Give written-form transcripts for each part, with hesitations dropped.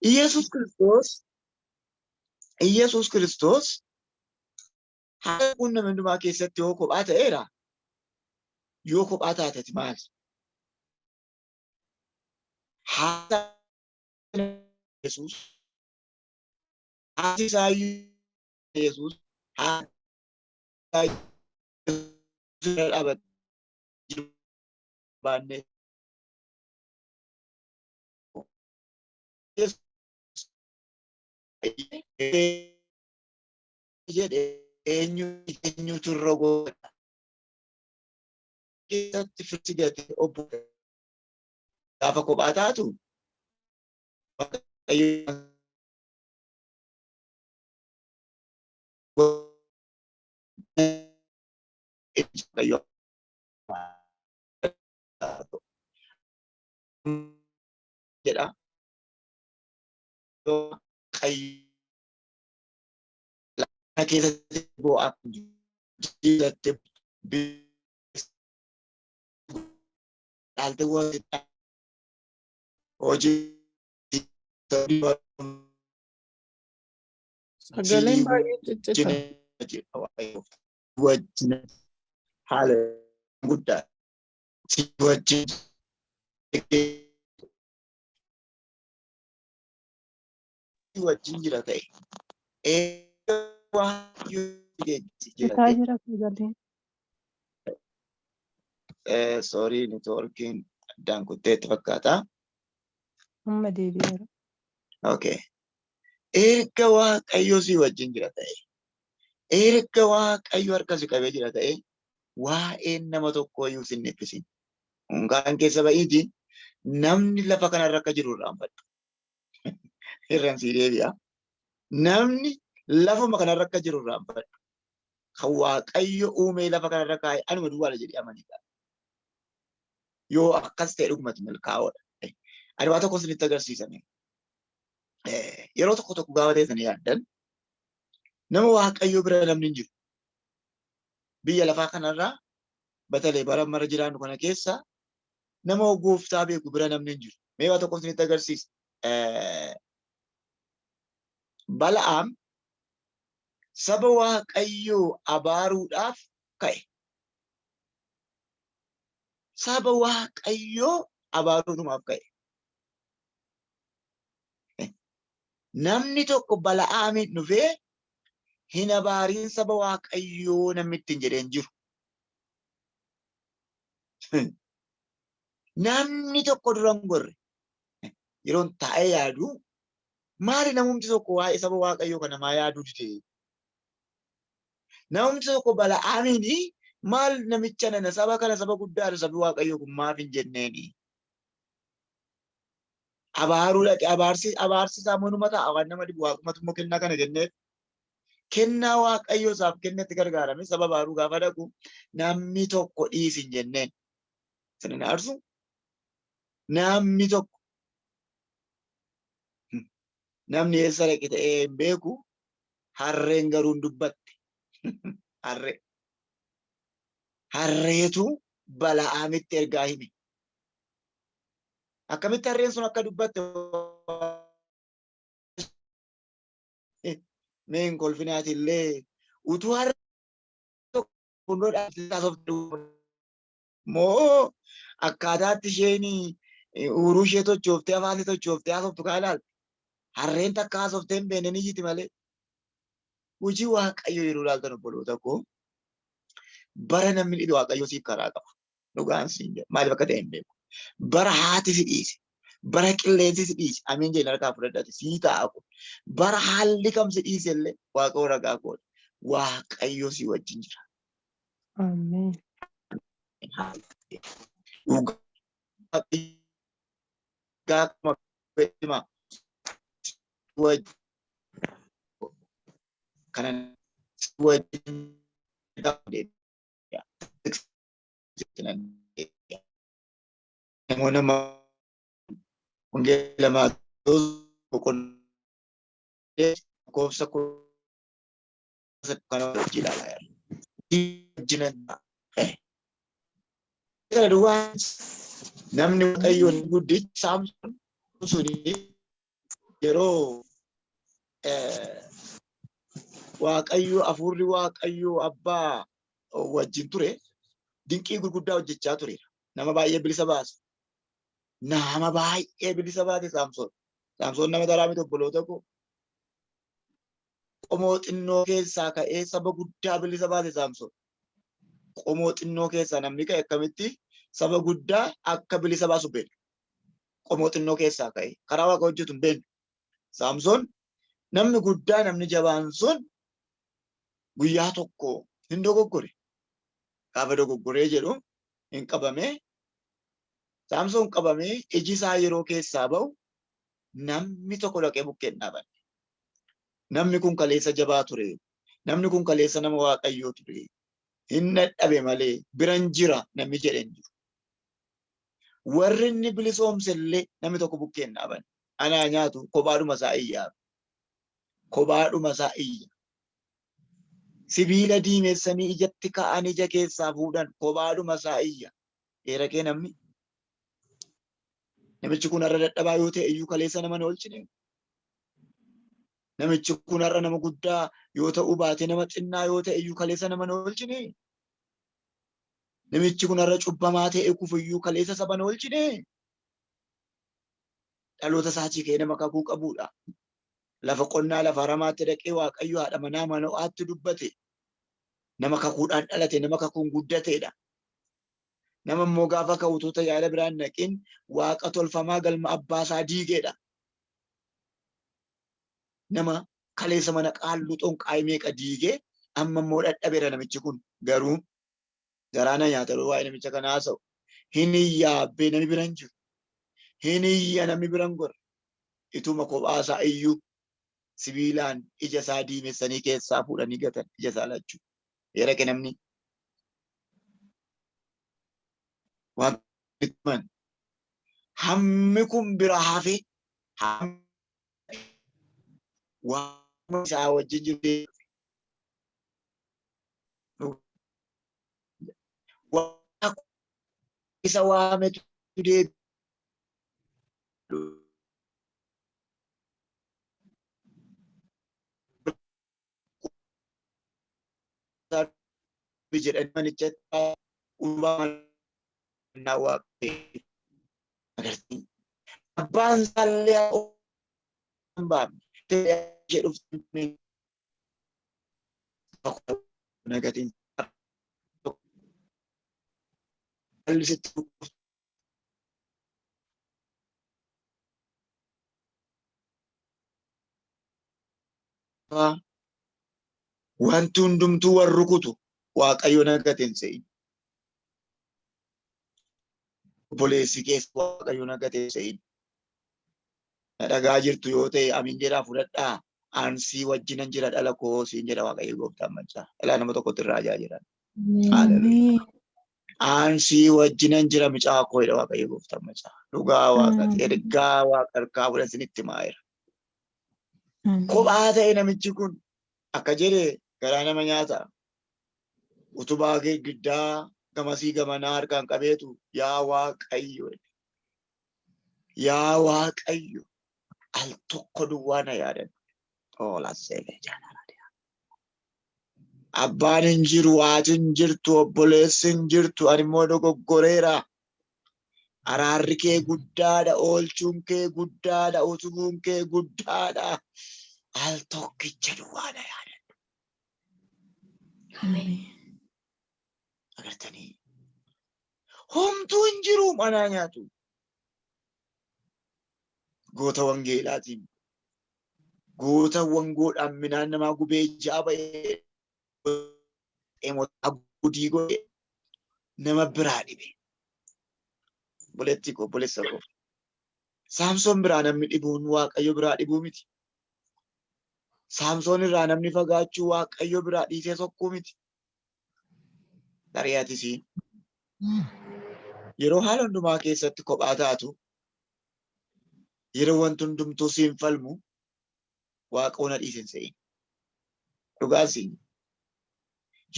Iyyasuus Kiristoos Iyyasuus Kiristoos haala quunname hundumaa keessatti yoo kophaa ta'eera, yoo kophaa taateti maali? Haala Yesuus haati isaa Yesuus haati isaa dhaabattee baannee jedhe eenyu eenyutu irra godha keessatti firsi gatee obbo gaafa kophaa taatu Waaqayyo Waaqayyo jedha. Waaqayyo keessatti boo'aa jiratti dhaalte hojii. Sagaleen baay'ee ciccita. Wajjin haala guddaa si wajjin wajjin jira ta'e Citaa jira sagaleen. Sorry, networkiin addaan kutteetti fakkaata. Amma deebi'eera. Okay. Erga Waaqayyo si wajjin jira ta'e, erga Waaqayyo harka si qabee jira ta'e, waa'een nama tokkoo iyyuu sin dhiphisin. Unkaan keessa ba'iiti namni lafa kanarra akka jiru irraanfadhu. Irraan sii deebi'a. Namni lafuma kanarra akka jiru irraanfadhu. Kan Waaqayyo uumee lafa kanarra kaa'e anuma duwwaadha jedhee amaniidha. Yoo akkas ta'e dhugumatti milkaa'oodha. Ani waa tokko isinitti agarsiisame. Yeroo tokko tokko gaafa teessanii yaaddan nama Waaqayyo bira namni hin jiru. Biyya lafaa kanarraa batalee bara mara jiraannu kana keessa nama gooftaa beeku bira namni hin jiru. Mee waa tokko isinitti agarsiisa. Bala'aam saba Waaqayyoo abaaruudhaaf ka'e. Saba Waaqayyoo abaaruudhumaaf ka'e. Namni tokko Bala'aamiin dhufee hin abaariin saba Waaqayyoo namni ittiin jedhee hin jiru. Namni tokko dura hin gorre. Yeroon taa'ee yaadu maali namumti tokko waa'ee saba Waaqayyoo kana maa yaaduu dide? Namumti tokko Bala'aamiin maal namicha nana saba kana saba guddaadha sabi Waaqayyoo kun maaf hin jenneeni? Abaaruu dhaqe abaarsi abaarsi isaa manuma ta'a waan nama dhibu waaqumatu immoo kennaa kana kenneef. Kennaa Waaqayyoo isaaf kennetti gargaarame saba abaaruu gaafa dhaqu namni tokko dhiisi hin jenneen. Isin hin aarsu? Namni tokko namni eessa dhaqe ta'ee hin beeku harreen garuu hin dubbatte. Harree. Harreetu Bala'aamitti ergaa hime. Akkamitti harreen sun akka dubbatte mee hin kolfinaati illee utuu harree tokko fuuldura dhaabbattee haasofte moo akkaataatti isheen uuruu ishee tochooftee afaan ishee tochooftee haasoftu kaa ilaalte. Harreen takka haasoftee hin beekne ni iyyiti malee. Hojii Waaqayyoo yeroo ilaaltan obboloota koo bara namni dhibe Waaqayyoo siif karaa qaba. Dhugaan siin jedha. Maaliif akka ta'e hin beeku. Bara haati si dhiise, bara qilleensi si dhiise, amiin jedhin harkaa fudhadhati sii ta'a kun. Bara haalli kam si dhiise illee Waaqayyo ragaa koodha. Waaqayyo si wajjin jira. Ameen. Dhugaa akkuma beekama wajjin kana wajjin namoonni wangeela Maatewos boqonnaa lakkoofsa kana wajjin ilaalaa jirra. Wajjinan kana duwwaa namni Waaqayyoon guddichi Saamsoon suni Yeroo Waaqayyo hafuurri Waaqayyo abbaa wajjin ture dinqii gurguddaa hojjechaa tureera. Nama baay'ee bilisa baase. Nama baay'ee bilisa baase Saamsoon. Saamsoon nama taraa miti obboloota koo. Qomoo xinnoo keessaa ka'ee saba guddaa bilisa baase Saamsoon. Qomoo xinnoo keessaa namni ka'e akkamitti saba guddaa akka bilisa baasu beekna. Qomoo xinnoo keessaa ka'e karaa waaqa hojjetu hin beeknu. Saamsoon namni guddaa namni jabaan sun guyyaa tokko hin dogoggore. Gaafa dogoggoree jedhu hin qabamee Saamsoon qabamee iji isaa yeroo keessaa ba'u namni tokko dhaqee bukkee hin dhaabanne. Namni kun kaleessa jabaa ture. Namni kun kaleessa nama Waaqayyoo ture. Hin dadhabe malee biran jira namni jedhe hin jiru. Warri inni bilisoomse illee namni tokko bukkee hin dhaabanne. Anaa nyaatu kophaadhuma isaa iyyaa. Kophaadhuma isaa iyya. Sibiila diimessanii ijatti ka'an ija keessaa fuudhan kophaadhuma isaa iyya. Dheerakee namni. Namichi kun har'a dadhabaa yoo ta'e iyyuu kaleessa nama hin oolchine. Namichi kun har'a nama guddaa yoo ta'uu baate nama xinnaa yoo ta'e iyyuu kaleessa nama hin oolchine. Namichi kun har'a cubbamaa ta'e kufu iyyuu kaleessa saba hin oolchine. Dhaloota isaatii ka'ee nama kakuu qabuudha. Lafa qonnaa lafa haramaatti dhaqee Waaqayyo haadha manaa Mano'aatti dubbate. Nama kakuudhaan dhalate, nama kakuun guddateedha. Nama immoo gaafa ka'u utuu tajaajila biraan naqin waaqa tolfamaa galma abbaa isaa diigeedha. Nama kaleessa mana qaalluu xonqaayii meeqa diigee amma immoo dadhabeera namichi kun garuu garaa na nyaata yeroo waa'ee namicha kanaa haasa'u. Hin iyyaabbee namni bira hin jiru. Hin iyya namni bira hin gorre. Ituma kophaa isaa iyyuu sibiilaan ija isaa diimessanii keessaa fuudhanii gatan ija isaa lachuu. Yeraqe namni waan himan hammi kun bira hafe waan isaa wajjin jiru waan isa waametu deebi jedhanii manichatti utubaa manaa waaqayyo agartanii. Abbaan isaallee hin baafne ishee dhufte nagatiin sitti Wanti hundumtuu wal rukutu Waaqayyo na gate hin se'in. Obboleessi keessa Waaqayyo na gate hin se'in. Na dhagaa jirtu yoo ta'e amiin jedhaa fudhadhaa. Ansii wajjinan jira dhala koo siin jedha Waaqayyo gooftaan maccaa. Ilaa nama tokkotti irraa ajaa jiran. Haleluuyaa. Ansii wajjinan jira mucaa koo jedha Waaqayyo gooftaan maccaa. Dhugaa Waaqati ergaa Waaqa harkaa fudhan sinitti himaa jira. Kophaa ta'e namichi kun akka jedhe garaa nama nyaata. Utubaa girgiddaa gamasii gamanaa harkaan qabeetu yaa Waaqayyo yaa Waaqayyo al tokko duwwaa na yaadan. Oola seelee jaalala. Abbaan hin jiru, haati hin jirtu, obboleessi hin jirtu, ani immoo dogoggoreera. Araarri kee guddaadha, oolchuun kee guddaadha, utubuun kee guddaadha. Al tokkicha duwwaa na yaadadhu. Ameen. Agartanii? Homtuu hin jiru manaa nyaatu. Goota wangeelaatiin goota wangoodhaan midhaan namaa gubee ijaa ba'ee gudii godhe nama biraa dhibe. Obboleettii koo obboleessa koo. Saamsoon biraa namni dhibuun Waaqayyo biraa dhibuu miti. Saamsoon irraa namni fagaachuu Waaqayyo biraa dhiisee sokkuu miti. Tarii atis yeroo haala hundumaa keessatti kophaa taatu yeroo wanti hundumtuu siin falmu Waaqoo na dhiise hin se'in. Dhugaa siin.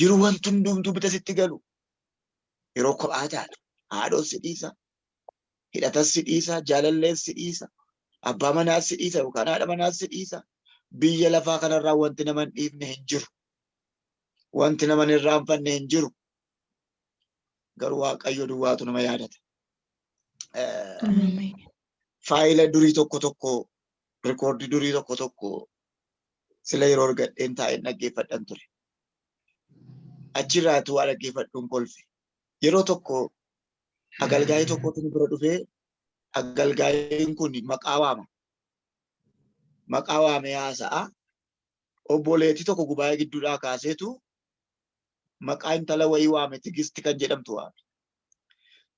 Yeroo wanti hundumtuu bita sitti galu yeroo kophaa taatu haadhoon si dhiisa, hidhatas si dhiisa, jaalallees si dhiisa. Abbaa manaas si dhiisa yookaan haadha manaas si dhiisa. Biyya lafaa kanarraa wanti nama hin dhiifne hin jiru. Wanti nama hin irraanfanne hin jiru. Garuu Waaqayyo duwwaatu nama yaadata. Ameen. Faayila durii tokko tokko, rikoordii durii tokko tokko sila yeroo argadheen taa'een dhaggeeffadhan ture. Achirraatu waa dhaggeeffadhuun kolfe. Yeroo tokko agalgaayii tokkotu nu bira dhufee, agalgaayiin kun maqaa waama. Maqaa waamee haasa'a. Obboleettii tokko gubaa'ee gidduudhaa kaaseetu maqaa intala wayii waame, Tigisti kan jedhamtu waame.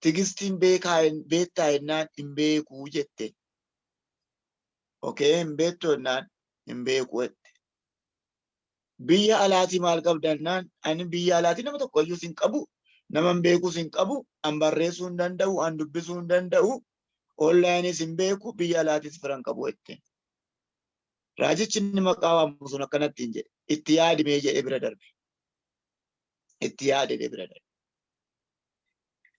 Tigistiin beekaa beektaa jennaan, hin beekuu jette. Okay, hin beektu jennaan, hin beeku jette. Biyya alaatii maal qabda jennaan, ani biyya alaatii nama tokko iyyuu sin qabu, nama hin beekus hin qabu, an barreessuu hin danda'u, an dubbisuu hin danda'u, onlaayiniis hin beeku, biyya alaatiis fira hin qabu jette. Raajichi inni maqaa waamu sun akkanatti hin jedhe. Itti yaadimee jedhee bira darbe. Itti yaade bira darbe.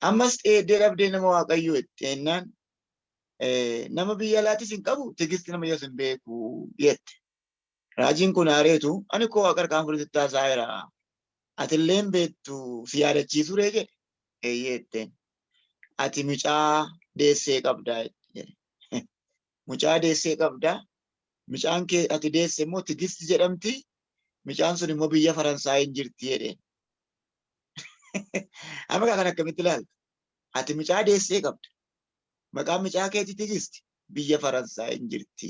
Ammas dheeddee dhabdee, nama Waaqayyoo itti jennaan, nama biyya alaatis hin qabu, Tigisti nama yoos hin beeku jette. Raajiin kun aareetu, ani koo Waaqa harkaan fudhatitti haasa'eera. Atillee hin beektu, si yaadachiisuu ree jedhe. Eeyyee jetteen. Ati mucaa deessee qabdaa jedhe. Mucaa deessee qabdaa. Mucaan kee ati deesse immoo Tigisti jedhamti. Mucaan sun immoo biyya Faransaay hin jirti jedheen. Amma kan akkamitti ilaalta? Ati mucaa deessee qabda. Maqaan mucaa keetii Tigisti, biyya Faransaay hin jirti.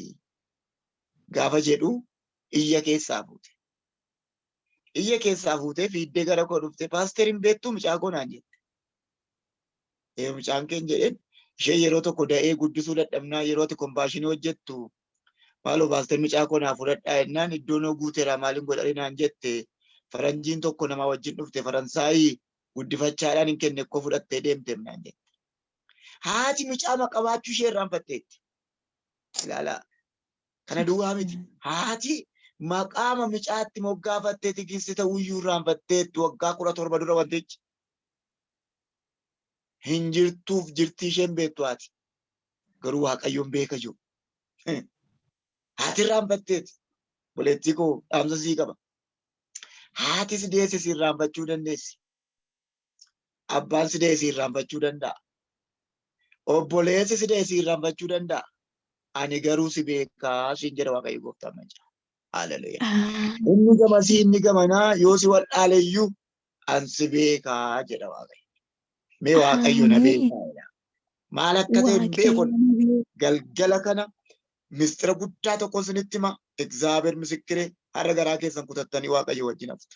Gaafa jedhu iyya keessaa fuute. Iyya keessaa fuutee fiiddee gara koo dhufte, "Paaster, hin beektuu mucaa koo?" naan jette. Ee, mucaan keen jedheen. Ishee yeroo tokko da'ee guddisuu dadhabnaa, yeroo ati compassion hojjettu, "Maaloo paaster, mucaa koo naa fudhadhaa" jennaan, "Iddoo noo guuteera, maaliin godhanii?" naan jette. "Faranjiin tokko nama wajjin dhufte Faransaayii guddifachaadhaan hin kenne koo fudhattee deemte" naan jette. Haati mucaa qabaachuu ishee irraanfatteetti. Ilaalaa. Kana duwwaa miti. Haati maqaama mucaatti moggaafattee Tigisti ta'uyyuu irraanfatteetti, waggaa 17 dura wantichi. Hin jirtuuf jirtii isheen beektu haati. Garuu Waaqayyoon beeka jiru. Haati irraanfatteeti. Obboleettii koo, dhaamsa sii qaba. Haati si deesse si irraanfachuu dandeessi. Abbaan si deesse si irraanfachuu danda'a. Obboleessi si deesse si irraanfachuu danda'a. Ani garuu si beekaa siin jedha Waaqayyo gooftaan mancaa. Haleluuyaa. Inni gamasii, inni gamanaa yoo si waldhaaleyyuu, an si beekaa jedha Waaqayyo. Mee Waaqayyo na beekaa jedha. Maal akka ta'e hin beeku. Galgala kana mistira guddaa tokko isinitti hima. እግዚአብሔር ምስክሬ, har'a garaa keessan kutattanii Waaqayyo wajjin haftu.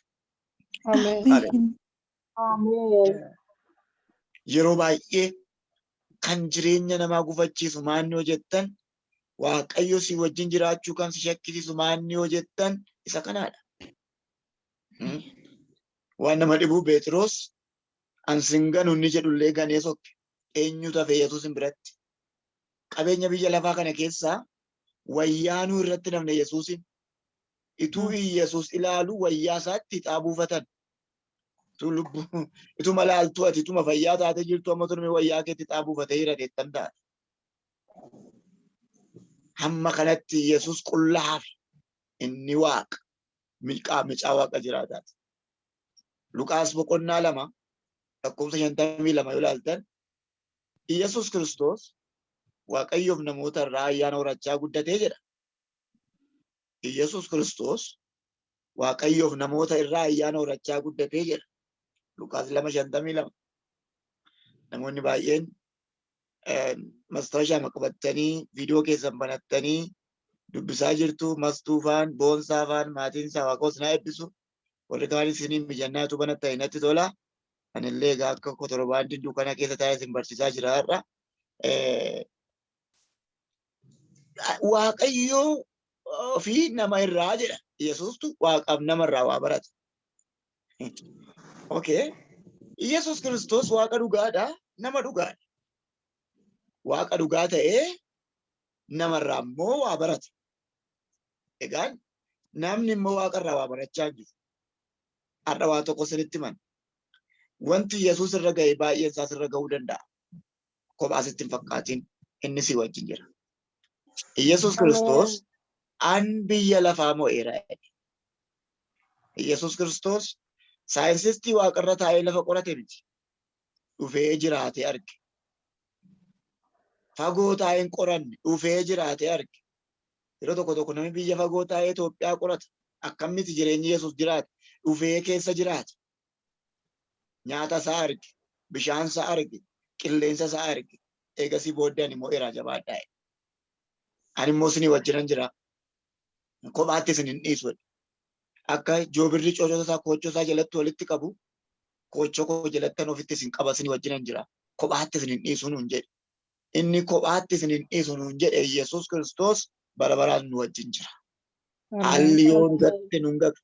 Ameen. Ameen. Yeroo baay'ee kan jireenya namaa gufachiisu maanni yoo jettan, Waaqayyo si wajjin jiraachuu kan si shakkisiisu maanni yoo jettan, isa kanaadha. Waan nama dhibu, Phexros an sin ganu inni jedhullee ganee sokke. Eenyutu hafe Yesuusin biratti? Qabeenya biyya lafaa kana keessaa wayyaanuu irratti namne Yesuusin. Ituu Yesuus ilaalu wayyaa isaatti ixaa buufatan. Ituu lubbuu ituma laaltuu, ati ituma fayyaa taatee jirtu, amma turme wayyaa keetti ixaa buufatee jira jettan taate. Hamma kanatti Yesuus qullaa hafe. Inni Waaqa. Miqaa micaa Waaqa jiraataati. Luqaas boqonnaa 2 lakkoofsa 52 yoo ilaaltan, Yesuus Kiristoos Waaqayyoof namoota irraa ayyaana horachaa guddatee jedha. Yesuus Kiristoos Waaqayyoof namoota irraa ayyaana horachaa guddatee jedha. Luqaas 2:52. Namoonni baay'een mastaawashaa qabattanii viidiyoo keessan banattanii dubbisaa jirtu. Mastuufaan, Boonsaafaan, maatiin isaa Waaqos na eebbisu. Warri kaan isiniin mijannaatu banattanii natti tola. Anillee egaa akka kotorobaandii dukkana keessa taa'ee isin barsiisaa jira har'a. Waaqayyoo fi nama irraa jedha. Yesuustu Waaqaaf nama irraa waa barate. Okay. Yesuus Kiristoos Waaqa dhugaadha, nama dhugaadha. Waaqa dhugaa ta'ee namarraa immoo waa barate. Egaan namni immoo Waaqa irraa waa barachaa jiru. Har'a waa tokko isinitti himan. Wanti Yesuus irra ga'e baay'een isaas irra ga'uu danda'a. Kophaa sitti hin fakkaatiin, inni si wajjin jira. Iyyasuus Kiristoos an biyya lafaa mo'eera jedhe. Iyyasuus Kiristoos saayinsistii waaqarra taa'ee lafa qorate miti. Dhufee jiraatee arge. Fagoo taa'ee hin qoranne, dhufee jiraatee arge. Yeroo tokko tokko namni biyya fagoo taa'ee Itoophiyaa qorata. Akkamitti jireenyi Yesuus jiraate? Dhufee keessa jiraate. Nyaata isaa arge, bishaan isaa arge, qilleensa isaa arge. Eegasii booddee ani mo'eera jabaadhaa jedhe. Ani immoo isinii wajjinan jira. Kophaatti isin hin dhiisu jedhe. Akka joobirri coocoota isaa koochoo isaa jalatti walitti qabu, koochoo koo jalattan ofitti isin qaba, isinii wajjinan jira. Kophaatti isin hin dhiisu nuun jedhe. Inni kophaatti isin hin dhiisu nuun jedhe Yesuus Kiristoos bara baraan nu wajjin jira. Haalli yoo nu gatte nun gatu.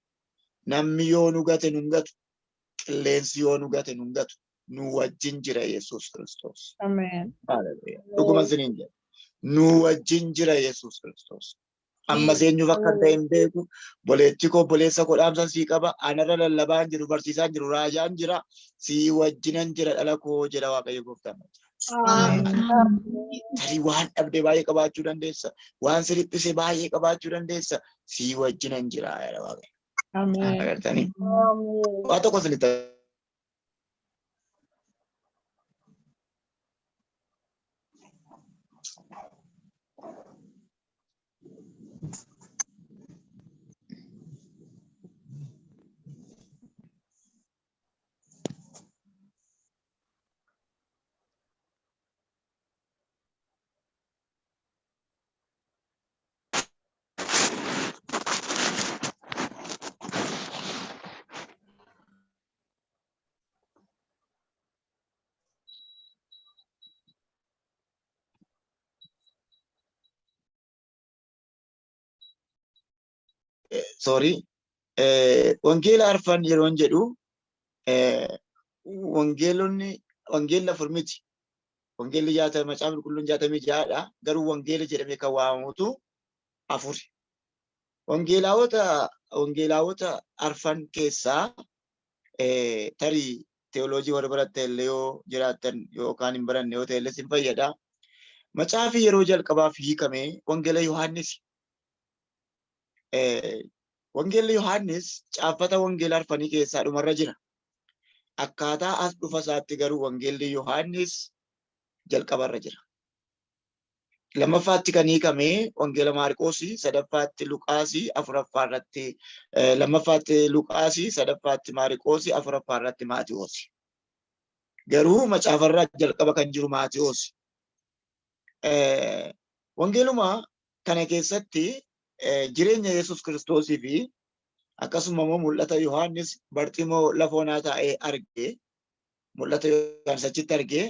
Namni yoo nu gate nun gatu. Qilleensi yoo nu gate nun gatu. Nu wajjin jira Yesuus Kiristoos. Ameen. Haleluuyaa. Dhuguma isiniin jedha. Nu wajjin jira Yesuus Kiristoos. Ammas eenyuuf akka ta'e hin beeku. Boleetti koo, obboleessa koo, dhaamsan sii qaba. Anarra lallabaan jiru, barsiisaan jiru, raajaan jira. Sii wajjinan jira dhala koo jedha Waaqayyo gooftaan. Tarii waan dhabde baay'ee qabaachuu dandeessa. Waan si dhiphise baay'ee qabaachuu dandeessa. Sii wajjinan jira jedha Waaqayyo. Ameen. Agartanii? Waa tokko isinitti Sorry, wangeela arfan yeroon jedhu wangeelonni wangeelli afur miti. Wangeelli jaatama, macaafa qulqulluun 66dha. Garuu wangeela jedhamee kan waamamutu afuri. Wangeelaawota arfan keessaa, tarii teoloojii warra baratte illee yoo jiraattan yookaan hin baranne yoo ta'e illee sin fayyada. Macaafi yeroo jalqabaaf hiikame Wangeela Yohaannis. Wangeelli Yohaannis caaffata wangeela arfanii keessaa dhumarra jira. Akkaataa as dhufa isaatti garuu Wangeelli Yohaannis jalqabarra jira. Lammaffaatti kan hiikame Wangeela Maarqoosi, sadaffaatti Luqaasi, afuraffaa irratti, lammaffaatti Luqaasi, sadaffaatti Maarqoosi, afuraffaa irratti Maatiyoosi. Garuu macaafarraa jalqaba kan jiru Maatiyoosi. Wangeeluma kana keessatti jireenya Yesuus Kiristoosii fi akkasuma immoo mul'ata Yohaannis Barximoo lafa onaa taa'ee arge, mul'ata Yohaannis achitti arge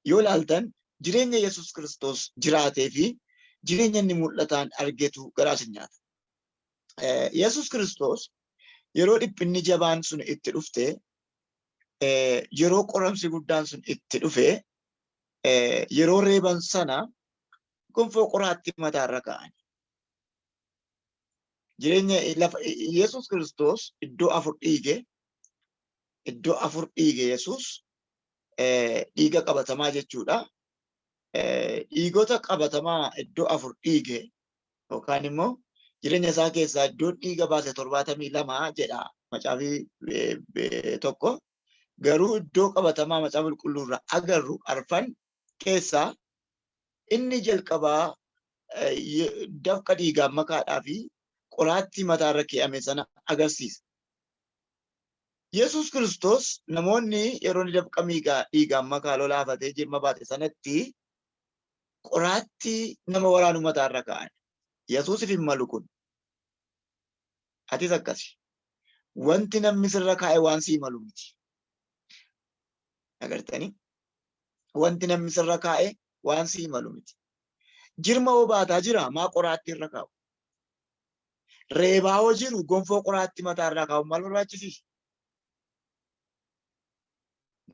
yoo ilaaltan, jireenya Yesuus Kiristoos jiraatee fi jireenya inni mul'ataan argetu garaa isin nyaata. Yesuus Kiristoos yeroo dhiphinni jabaan sun itti dhufte, yeroo qoramsi guddaan sun itti dhufe, yeroo reeban sana gonfoo qoraattii mataarra kaa'an. Jireenya lafa Yesuus Kiristoos iddoo afur dhiige, iddoo afur dhiige Yesuus, dhiiga qabatamaa jechuudha. Dhiigota qabatamaa iddoo afur dhiige yookaan immoo jireenya isaa keessaa iddoon dhiiga baase 72 jedha macaafi tokko. Garuu iddoo qabatamaa macaafa qulqulluu irraa agarru arfan keessaa inni jalqabaa dafqa dhiigaan makaadhaa fi qoraattii mataarra kee'ame sana agarsiisa. Yesuus Kiristoos namoonni yeroo inni dafqa dhiigaan makaa lolaafatee jirma baate sanatti qoraattii nama waraanu mataarra kaa'an. Yesuusif hin malu kun. Atis akkasi. Wanti namni sirra kaa'e waan sii malu miti. Agartanii? Wanti namni sirra kaa'e waan sii malu miti. Jirma hoo baataa jira, maa qoraattii irra kaa'u? Reebaa hoo jiru, gonfoo qoraattii mataarraa kaa'u maal barbaachisiisa?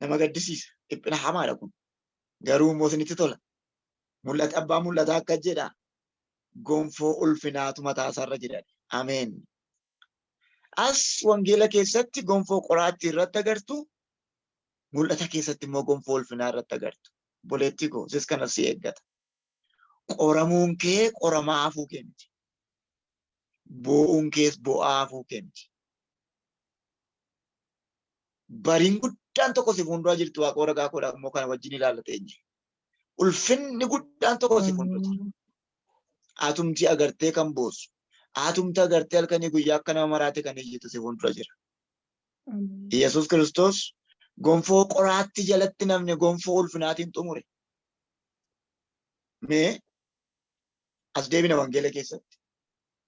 Nama gaddisiisa. Dhiphina hamaadha kun. Garuu immoo isinitti tola. Mul'ata abbaa mul'ataa akka jedha. Gonfoo ulfinaatu mataa isaarra jira. Ameen. As wangeela keessatti gonfoo qoraattii irratti agartu, mul'ata keessatti immoo gonfoo ulfinaa irratti agartu. Obboleettii koo, sis kana si eeggata. Qoramuun kee qoramaa hafuu kee miti. Boo'uun kees boo'aa hafuu kee miti. Bariin guddaan tokko si fuuldura jirti, Waaqoo ragaa koodha immoo kana wajjin ilaalla teenye. Ulfinni guddaan tokko si fuuldura jira. Atumti agartee kan boossu. Atumti agartee halkanii guyyaa akka nama maraate kan iyyitu si fuuldura jira. Yesuus Kiristoos gonfoo qoraatti jalatti namni gonfoo ulfinaatiin xumure. Mee as deebina wangeela keessatti.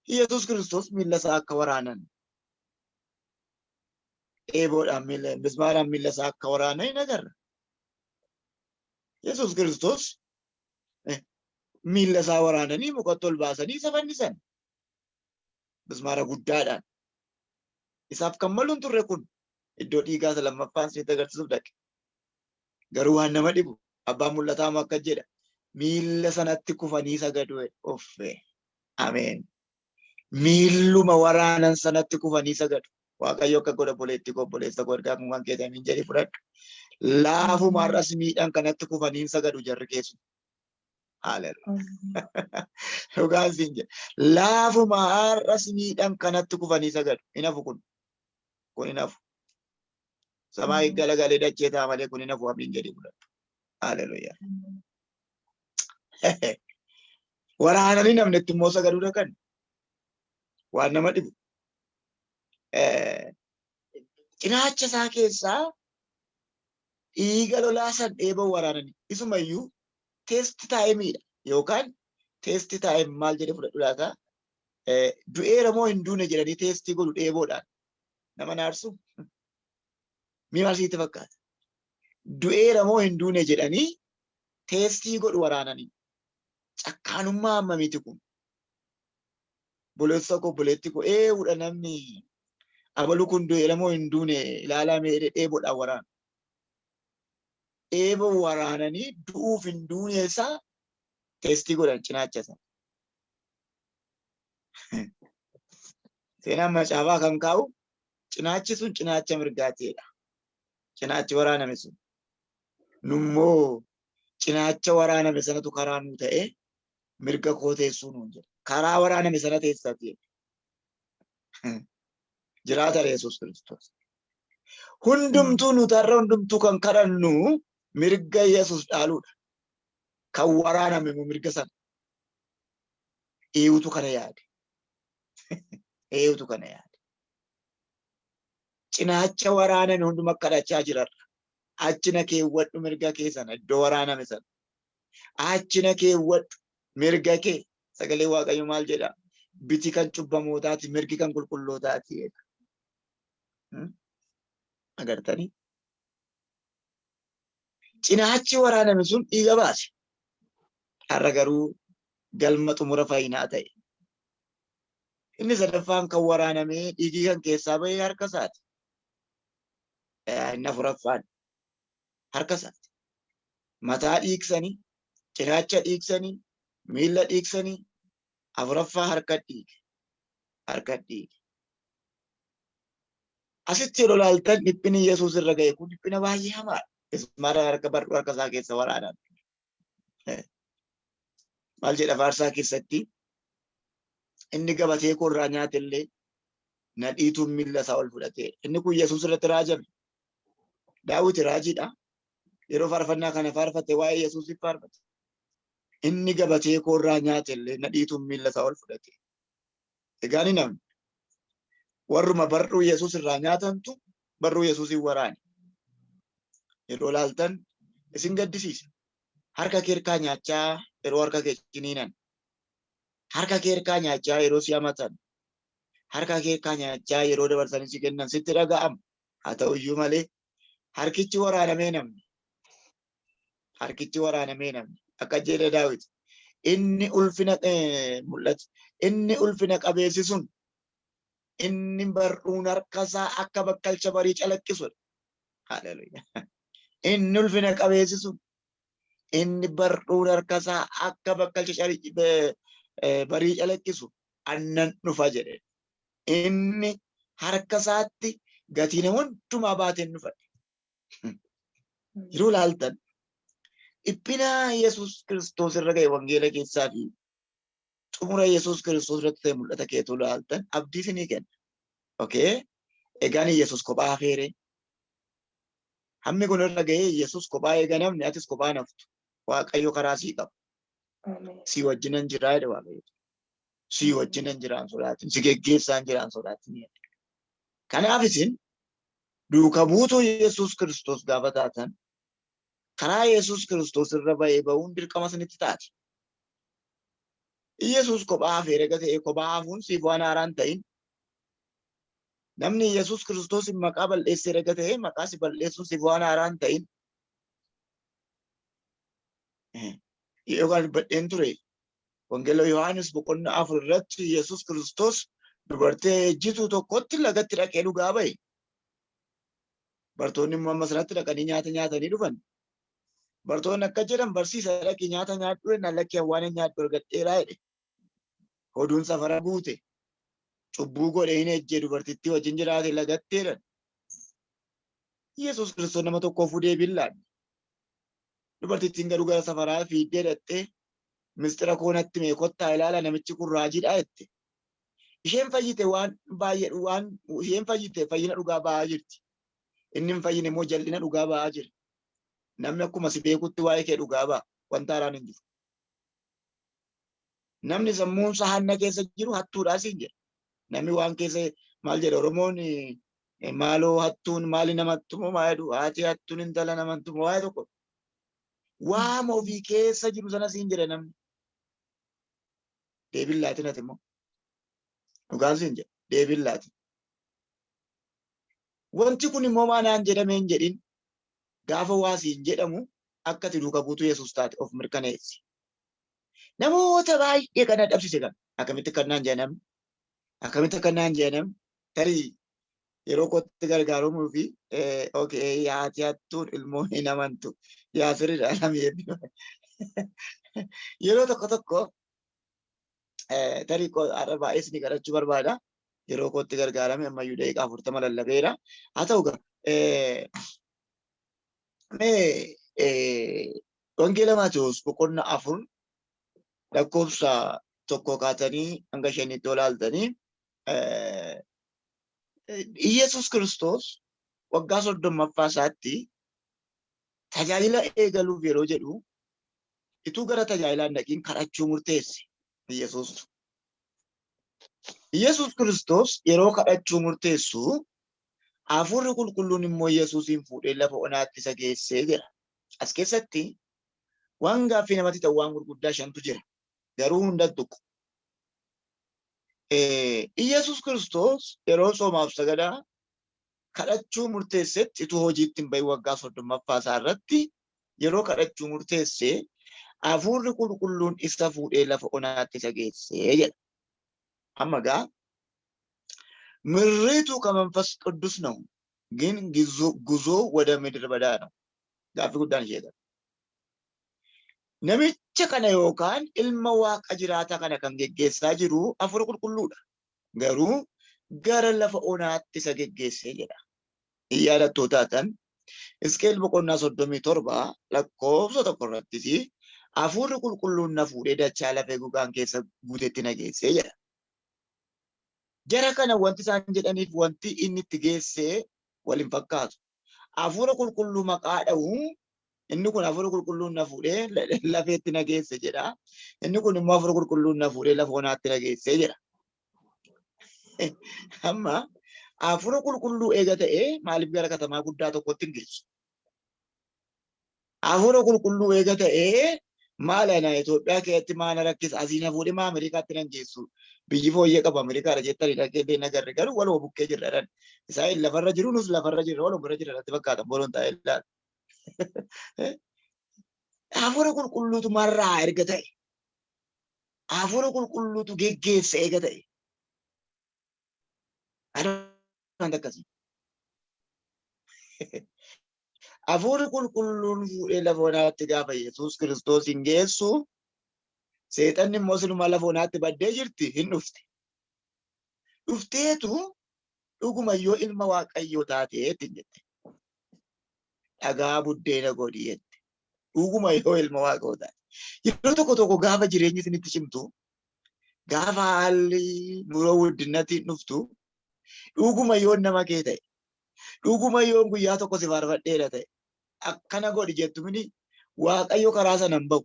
Yesuus Kiristoos miilla isaa akka waraanan, eeboodhaan miilla, mismaaraan miilla isaa akka waraanan hin agarra. Yesuus Kiristoos miilla isaa waraananii mukatti ol baasanii isa fannisan. Mismaara guddaadhaan. Isaaf kan malu hin turre kun, iddoo dhiigaa isa lammaffaan isinitti agarsiisuuf dhaqe. Garuu waan nama dhibu, abbaan mul'ataa immoo akka jedha. Miilla sanatti kufanii sagadu. Uffee. Ameen. Miilluma waraanan sanatti kufanii sagadu. Waaqayyo akka godha, obboleetti koo, obboleessa koo, ergaa kun kan keeti, amiin jedhii fudhadhu. Laafuma har'as miidhan kanatti kufanii sagadu jarri keessu. Haleluuyaa. Dhugaan siin jedha. Laafuma har'as miidhan kanatti kufanii sagadu. Hin hafu kun. Kun hin hafu. Samaa galagalee dachee ta'a malee kun hin hafu, amiin jedhii fudhadhu. Haleluuyaa. Waraananii namni itti immoo sagaduu dhaqan. Waan nama dhibu. Cinaacha isaa keessaa dhiiga lolaa san dheeboo waraananii isumayyuu test timeiidha yookaan test time maal jedhee fudhadhu laata? Du'eera moo hin duune jedhanii test godhu dheeboodhaan nama naarsu. Mii maal sitti fakkaata? Du'eera moo hin duune jedhanii test godhu waraananii. Cakkaanummaa hammamiiti kun? Obboleessa koo, obboleetti koo, eewudha, namni abalu kun du'eera moo hin duune ilaalaa mee dheeboodhaan waraana. Dheeboo waraananii du'uuf hin duune isaa test godhan cinaacha isaa. Seenaan macaafaa kan kaa'u cinaachi sun cinaacha mirgaatiidha. Cinaachi waraaname sun. Nummoo cinaacha waraaname sanatu karaa nuu ta'ee mirga koo teessuu nuun jedha. Karaa waraaname sana teessaati jedha. Jiraata Yesuus Kiristoos. Hundumtuu nuti har'a hundumtuu kan kadhannu mirga Yesuus dhaaluudha. Kan waraaname immoo mirga sana. Eewutu kana yaade? Eewutu kana yaade? Cinaacha waraaname hunduma kadhachaa jirarra. Achi na keewwadhu mirga kee sana, iddoo waraaname sana. Achi na keewwadhu mirga kee. Sagalee Waaqayyo maal jedha? Biti kan cubbamootaati, mirgi kan qulqullootaati jedha. Agartanii? Cinaachi waraaname sun dhiiga baase. Har'a garuu galma xumura fayyinaa ta'e. Inni sadaffaan kan waraanamee dhiigii kan keessaa bahee harka isaati. Inni afuraffaan harka isaati. Mataa dhiigsanii, cinaacha dhiigsanii, miilla dhiigsanii, afuraffaa harka dhiige. Harka dhiige. Asitti yeroo ilaaltan dhiphinni Yesuus irra ga'e kun dhiphina baay'ee hamaadha. Mismaara harka bar'uu harka isaa keessa waraanan. Maal jedha faarsaa keessatti? Inni gabatee koo irraa nyaate illee na dhiituun miilla isaa ol fudhate. Inni kun Yesuus irratti raajame. Daawiti raajiidha. Yeroo faarfannaa kana faarfate waa'ee Yesuusiif faarfate. Inni gabatee koo irraa nyaate illee na dhiituun miilla isaa ol fudhate. Egaa ni namni warruma bar'uu Yesuus irraa nyaatantu bar'uu Yesuusiin waraane. Yeroo laaltan isin gaddisiisa. Harka kee harkaa nyaachaa yeroo harka kee ciniinan. Harka kee harkaa nyaachaa yeroo si hamatan. Harka kee harkaa nyaachaa yeroo dabarsanii si kennan sitti dhaga'ama. Haa ta'uyyuu malee harkichi waraanamee namni. Harkichi waraanamee namni. Akka jedhe Daawit. Inni ulfina mul'ate. Inni ulfina qabeessi sun, inni bar'uun harka isaa akka bakkalcha barii calaqqisudha. Haleluuyaa. Inni ulfina qabeessi sun, inni bar'uun harka isaa akka bakkalcha barii calaqqisu annan dhufa jedhe. Inni harka isaatti gatii nama hundumaa baateen dhufa. Yeroo ilaaltan Dhiphina Yesuus Kiristoos irra ga'e wangeela keessaa fi xumura Yesuus Kiristoos irratti ta'e mul'ata keetu ilaaltan abdii isinii kenna. Okay? Egaan Yesuus kophaa hafeere. Hammi kun irra ga'ee Yesuus kophaa eega namni atis kophaa naftu. Waaqayyo karaa sii qaba. Sii wajjinan jiraa jedhe Waaqayyo. Sii wajjinan jiraan sodaatin. Si geggeessaan jiraan sodaatin. Kanaaf isin duuka buutuu Yesuus Kiristoos gaafa taatan karaa Yesuus Kiristoos irra ba'ee ba'uun dirqama isinitti taati. Yesuus kophaa hafeera erga ta'ee kophaa hafuun siif waan haaraa hin ta'in. Namni Yesuus Kiristoosiin maqaa bal'eessee erga ta'ee maqaa si bal'eessuun siif waan haaraa hin ta'in. Yookaan dubbadheen ture Wangeela Yohaannis boqonnaa 4 irratti Yesuus Kiristoos dubartii ejjituu tokkotti lagatti dhaqee dhugaa ba'e. Bartoonni immoo amma sanatti dhaqanii nyaata nyaatanii dhufan. Bartoonni akka jedhan barsiisa dhaqii nyaata nyaadhu jennaan lakkii waan hin nyaadhu argadheeraa jedhe. Oduun safara guute. Cubbuu godhe hin ejje dubartittii wajjin jiraate lagatti jedhan. Yesuus Kiristoos nama tokkoofuu deebii hin laanne. Dubartittiin garuu gara safaraa fiiddee dhaqxee mistira koo natti mee kottaa ilaala namichi kun raajiidha jette. Isheen fayyite waan baay'ee waan isheen fayyite fayyina dhugaa ba'aa jirti. Inni hin fayyine immoo jal'ina dhugaa ba'aa jira. Namni akkuma si beekutti waa'ee kee dhugaa ba'a. Wanta haaraan hin jiru. Namni sammuun isaa hanna keessa jiru hattuudhaa siin jedha. Namni waan keessa maal jedha Oromoon maaloo hattuun maali namatti moo maa jedhu haati hattuun intala namatti moo waa'ee tokko. Waama ofii keessa jiru sana siin jedha namni. Deebiin laatin ati immoo. Dhugaan siin jedha. Deebiin laatin. Wanti kun immoo maa naan jedhamee hin jedhin gaafa waa siin jedhamu akka ati duuka buutuu Yesuus taate of mirkaneessi. Namoota baay'ee kan dadhabsiise kan akkamitti kan naan jedha namni akkamitti akka naan jedha namni tarii yeroo kootti gargaaramuu fi okay haati hattuun ilmoo hin amantu yaa sirriidha namni eebbifame. Yeroo tokko tokko tarii har'a baay'ee isin kadhachuu barbaada. Yeroo kootti gargaarame ammayyuu daqiiqaa 40 lallabeera. Haa ta'u egaa mee Wangeela Maatewos boqonnaa 4 lakkoofsa 1 kaatanii hanga 5tti yoo ilaaltanii Iyyasuus Kiristoos waggaa 30ffaa isaatti tajaajila eegaluuf yeroo jedhu ituu gara tajaajilaa hin dhaqiin kadhachuu murteesse Iyyasuus. Iyyasuus Kiristoos yeroo kadhachuu murteessu Hafuurri Qulqulluun immoo Yesuusiin fuudhee lafa onaatti isa geessee jedha. As keessatti waan gaaffii namatti ta'u waan gurguddaa shantu jira. Garuu hunda hin tuqu. Iyyasuus Kiristoos yeroo soomaaf sagadaa kadhachuu murteessetti utuu hojiitti hin bahin waggaa 30ffaa isaa irratti yeroo kadhachuu murteesse Hafuurri Qulqulluun isa fuudhee lafa onaatti isa geesse jedha. Amma gaa ምሪቱ ከመንፈስ ቅዱስ ነው፣ ግን ጉዞ ወደ ምድረ በዳ ነው። Gaaffii guddaan ishee kana. Namicha kana yookaan ilma waaqa jiraataa kana kan geggeessaa jiru hafuura qulqulluudha. Garuu gara lafa onaatti isa geggeessee jedha. Hin yaadattoo taatan Hisqeel boqonnaa 37 lakkoofsa 1 irrattis hafuurri qulqulluun na fuudhee dachaa lafee gogaan keessa guutetti na geessee jedha. Jara kana wanti isaan jedhaniif wanti inni itti geesse wal hin fakkaatu. Hafuura qulqulluu maqaa dha'u inni kun hafuura qulqulluun na fuudhee lafeetti na geesse jedha. Inni kun immoo hafuura qulqulluun na fuudhee lafa onaatti na geesse jedha. Amma hafuura qulqulluu eega ta'ee maaliif gara katamaa guddaa tokkotti hin geessu? Hafuura qulqulluu eega ta'ee maal ana Itoophiyaa keessatti maal na rakkisa asii na fuudhee maa Ameerikaatti nan geessu biyyi fooyyee qaba Ameerikaadha jettanii dhaqee illee nagarre garuu waluma bukkee jirra jedhan. Isaan lafarra jiru nus lafarra jirra waluma bira jirra natti fakkaata boloon taa'ee ilaala. Hafuura qulqulluutu marraa erga ta'e hafuura qulqulluutu geggeessa eega ta'e. Wanta akkasii. Hafuurri qulqulluun fuudhee lafa onaatti gaafa Yesuus Kiristoos hin geessu seexanni immoo silumaa lafa onaatti baddee jirti hin dhufte. Dhufteetu dhuguma yoo ilma Waaqayyoo taatee ittiin jette. Dhagaa buddeena godhi jette. Dhuguma yoo ilma Waaqayyoo taate. Yeroo tokko tokko gaafa jireenyi isinitti cimtu, gaafa haalli nuroo guddinatti dhuftu, dhuguma yoo nama kee ta'e, dhuguma yoo guyyaa tokko si faarfadheera ta'e, akkana godhi jettu mini Waaqayyo karaa sana hin ba'u.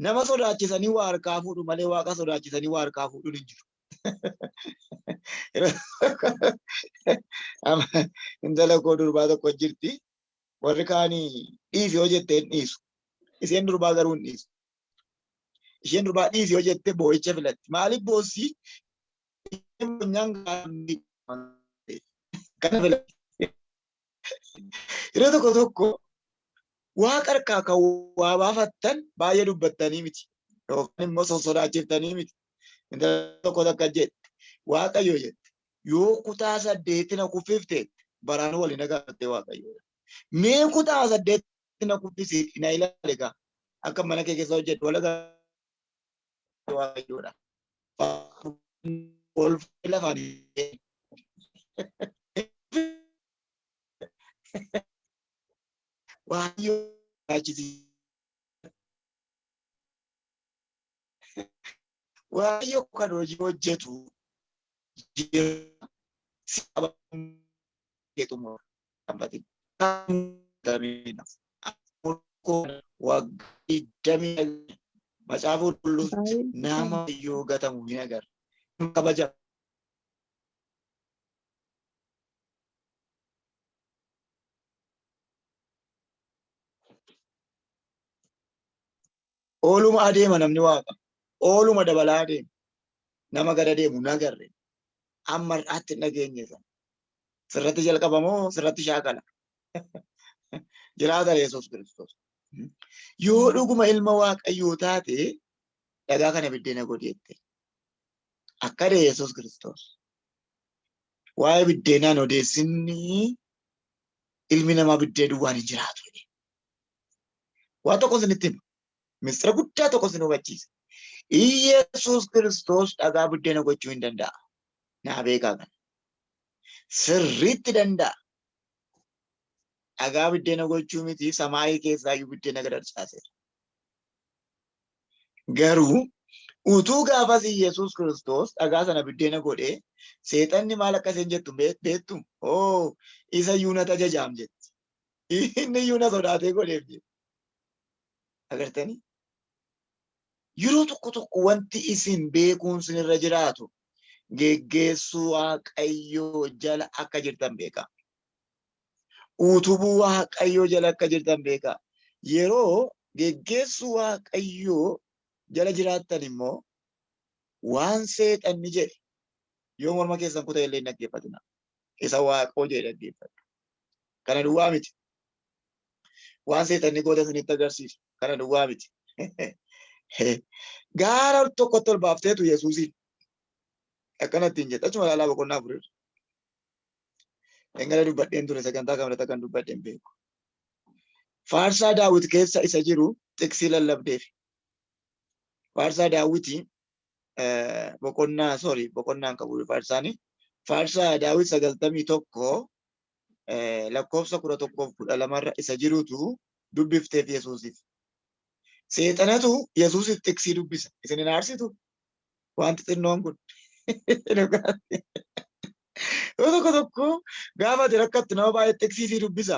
Nama sodaachisanii waa harkaa fuudhu malee Waaqa sodaachisanii waa harkaa fuudhuun hin jiru. Intala koo durbaa tokko jirti. Warri kaanii dhiisi yoo jette hin dhiisu. Isheen durbaa garuu hin dhiisu. Isheen durbaa dhiisi yoo jette boo'icha filatti. Maaliif boossi? Isheen boonyaan kana filatti. Yeroo tokko tokko Waaqa harkaa kan waa baafattan baay'ee dubbattanii miti. Yookaan immoo sossodaachiftanii miti. Intala tokko takka jette. Waaqayyo jette. Yoo kutaa saddeetti na kuffifte baraan waliin agartee Waaqayyo. Mee kutaa saddeetti na kuffisi na ilaali egaa. Akka mana kee keessa hojjedhu wal agartee Waaqayyoodha. Ol lafaan Waaqayyo achiti. Waaqayyo kan hojii hojjetu si qabee xumura. Waggaa digdamii macaafa qulqulluu nama yoo gatamu hin agarre. Kabaja. Ooluma adeema namni waaqa. Ooluma dabalaa adeema. Nama gada deemu hin agarre. Amma har'aatti hin dhageenye sana. Sirratti jalqaba moo sirratti shaakala? Jiraata Yesuus Kiristoos. Yoo dhuguma ilma Waaqayyoo taate dhagaa kana biddeena godhi jette. Akka jedhe Yesuus Kiristoos. Waa'ee biddeenaan odeessinni ilmi namaa biddee duwwaan hin jiraatu jedhe. Waa tokko isinitti hima. Mistira guddaa tokko isin hubachiisa. Iyesuus Kiristoos dhagaa buddeena gochuu hin danda'a. Naa beekaa kana. Sirriitti danda'a. Dhagaa buddeena gochuu miti samaayii keessaa iyyuu buddeena gad harcaaseera. Garuu utuu gaafas Iyesuus Kiristoos dhagaa sana buddeena godhee seexanni maal akka isheen jettu beektu? Oo isa iyyuu na tajajaam jetti. Inni iyyuu na sodaatee godheef jedhe. Agartanii? Yeroo tokko tokko wanti isin beekuun sinirra jiraatu geggeessuu Waaqayyoo jala akka jirtan beekaa. Utubuu Waaqayyoo jala akka jirtan beekaa. Yeroo geggeessuu Waaqayyoo jala jiraattan immoo waan seexanni jedhe yoo morma keessan kuta illee hin dhaggeeffatina. Isa Waaqoo jedhe dhaggeeffadhu. Kana duwwaa miti. Waan seexanni goota isinitti agarsiisu kana duwwaa miti. Gaara tokkotti ol baafteetu Yesuusiin akkana ittiin jette. Achuma ilaalaa boqonnaa afurirra. Engala dubbadheen ture sagantaa kamirratti akkan dubbadheen beeku. Faarsaa Daawit keessa isa jiru xiqsii lallabdeef. Faarsaa Daawiti boqonnaa sorry boqonnaan qabu faarsaani. Faarsaa Daawit 91 lakkoofsa 11 fi 12 irra isa jirutu dubbifteef Yesuusiif. Seexanatu Yesuusiif xiqsii dubbisa. Isin hin aarsitu? Wanti xinnoon kun. Yeroo tokko tokko gaafa ati rakkattu nama baay'ee xiqsii sii dubbisa.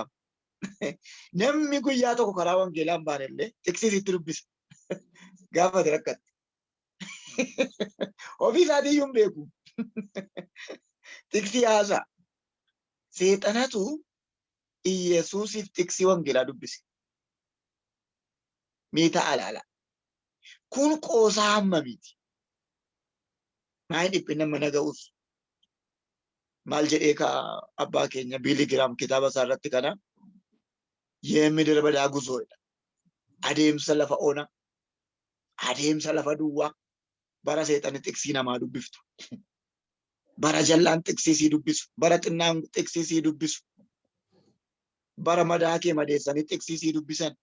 Namni guyyaa tokko karaa wangeelaa hin baane illee xiqsii sitti dubbisa. Gaafa ati rakkattu. Ofii isaatii iyyuu hin beeku. Xiqsii haasa'a. Seexanatu Iyesuusiif xiqsii wangeelaa dubbise. Mee ta'a ilaala. Kun qoosaa hammamiiti? Maal dhiphina mana ga'us? Maal jedhee ka abbaa keenya Biilii Giraam kitaaba isaa irratti kana የምድረ በዳ ጉዞ jedha. Adeemsa lafa ona, adeemsa lafa duwwaa, bara seexanni xiqsii namaa dubbiftu. Bara jallaan xiqsii sii dubbisu, bara xinnaan xiqsii sii dubbisu, bara madaa kee madeessanii xiqsii sii dubbisan,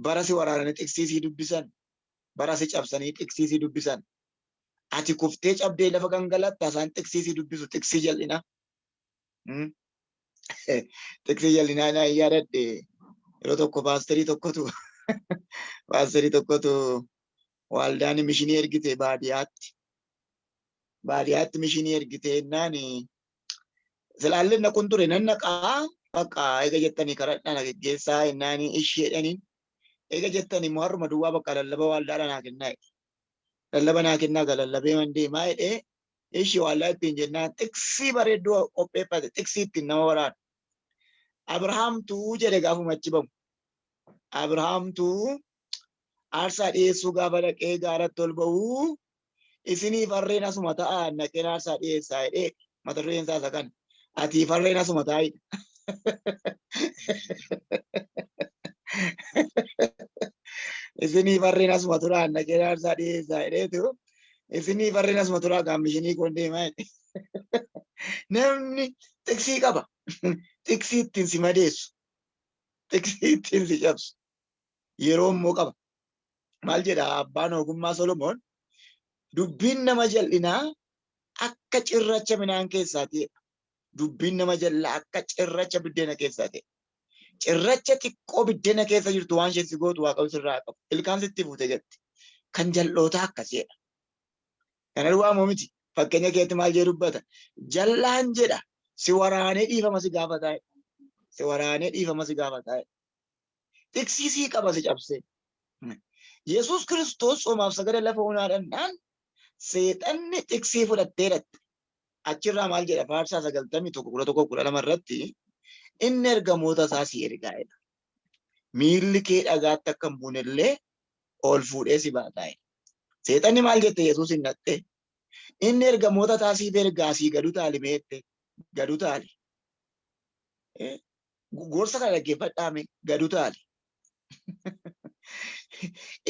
bara si waraananii xiqsii sii dubbisan, bara si cabsanii xiqsii sii dubbisan. Ati kuftee cabdee lafa gangalatta isaan xiqsii sii dubbisu, xiqsii jal'inaa. Xiqsii jal'inaa na yaadadhe. Yeroo tokko paasterii tokkotu waldaan mishinii ergite baadiyyaatti. Baadiyyaatti mishinii ergite jennaan, silaallee naqun ture, nan naqaa, bakka eega jettanii karadhaa na geggeessaa jennaan, ishee jedhaniin, eega jettanii immoo har'uma duwwaa bakka lallaba waldaadha naa kennaa jedhe. Lallaba naa kennaa, ga lallabee man deemaa jedhee, ishee waldaa ittiin jennaan xiqsii bareedduu qopheeffate, xiqsii ittiin nama waraanu. Abrahaamtuu jedhe gaafuma achi bamu. Abrahaamtuu aarsaa dhiyeessuu gaafa dhaqee gaaratti ol ba'uu, isinii farreen asuma ta'a, naqeen aarsaa dhiyeessaa jedhee, mata dureen isaa isa kana. Ati farreen asuma taa'idha. Isinii farreen asuma turaa, naqeen aarsaa dhiyeessaa jedheetu, isinii farreen asuma turaa, gaammishinii koon deemaa jedhe. Namni xiqsii qaba. Xiqsii ittiin si madeessu. Xiqsii ittiin si cabsu. Yeroo immoo qaba. Maal jedha abbaan ogummaa Solomoon? Dubbiin nama jal'inaa akka cirracha midhaan keessaati jedha. Dubbiin nama jal'aa akka cirracha biddeena keessaati. Cirracha xiqqoo biddeena keessa jirtu waan isheen si gootu Waaqayyo sirraa qabu. Ilkaan sitti fuute jetti. Kan jal'ootaa akkasiidha. Kana duwwaa moo miti. Fakkeenya keetti maal jedhu dubbata? Jal'aan jedha, si waraanee dhiifama si gaafataa. Si waraanee dhiifama si gaafataa. Xiqsii sii qaba si cabsee. Yesuus Kiristoos soomaaf sagada lafa onaa dhannaan seexanni xiqsii fudhattee dhatte. Achirraa maal jedha? Faarsaa 91, 11, 12 irratti inni ergamoota isaa si ergaa jedha. Miilli kee dhagaatti akka hin buunellee ol fuudhee si baataa jedha. Seexanni maal jette Yesuus hin dhatte? Inni ergamoota isaa siif ergaa, sii gadu taali meette, gadu taali. Gorsa kana dhaggeeffadhaa mee, gadu taali.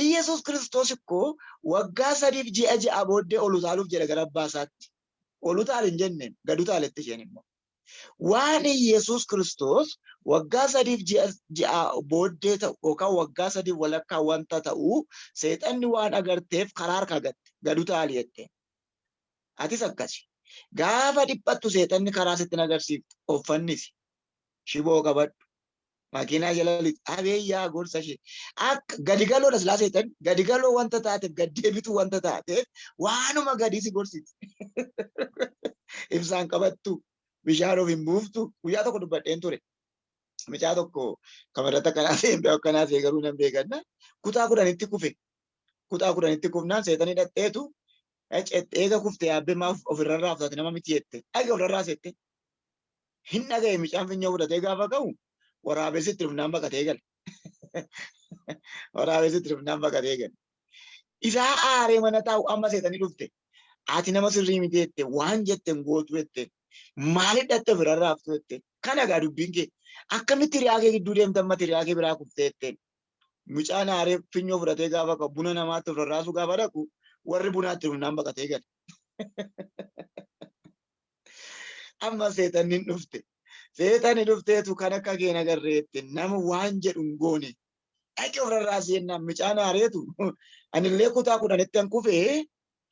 Iyyasuus Kiristoos ikkoo waggaa 3f ji'a 6 booddee ol utaaluuf jedha gara abbaa isaatti. Ol utaali hin jenne, gad utaaletti isheen immoo. Waan Iyyasuus Kiristoos waggaa 3f ji'a 6 booddee ta'u yookaan waggaa sadiif walakkaa wanta ta'u seexanni waan agarteef karaa harkaa gatte, gad utaali jette. Atis akkasi. Gaafa dhiphattu seexanni karaa sitti agarsiiftu, of fannisi. Shiboo qabadhu. Makiinaa jala lixi. Abeeyyaa gorsa ishee. Akka gadi galoodha silaa, seexan gadi galoo wanta taateef, gad deebitu wanta taateef, waanuma gadi si gorsiti. Ibsaan qabattu. Bishaan of hin buuftu. Guyyaa tokko dubbadheen ture. Mucaa tokko kamarratti akkanaa ta'e hin beeku, akkanaa ta'e garuu nan beekanna. Kutaa 10tti kufe. Kutaa 10tti kufnaan seexanii dhadheetu, eega kufte yaabbee maaf ofirra raaftaate, nama miti jette. Dhage ofirra raasette. Hin dhagaye, mucaan finyoo fudhatee gaafa ka'u waraabessi itti dhufnaan baqatee gale. Waraabessi itti dhufnaan baqatee gale. Isaa aaree mana taa'u amma seexanii dhufte. Ati nama sirrii miti jette, waan jette hin gootu jette. Maaliif dhatte ofirra raaftu jette. Kana egaa dubbiin kee. Akkamitti hiriyaa kee gidduu deemte, amma hiriyaa kee biraa kuftee jetteen. Mucaan aaree finyoo fudhatee gaafa ka'u, buna namaatti of rarraasuu gaafa dhaqu, warri bunaatti dhufnaan baqatee gale. Amma seexanni hin dhufte. Seexanni dhufteetu kan akka kee nagarreette, nama waan jedhu hin goone. Dhaqi of rarraasii jennaan mucaan aareetu, anillee kutaa 10tti an kufee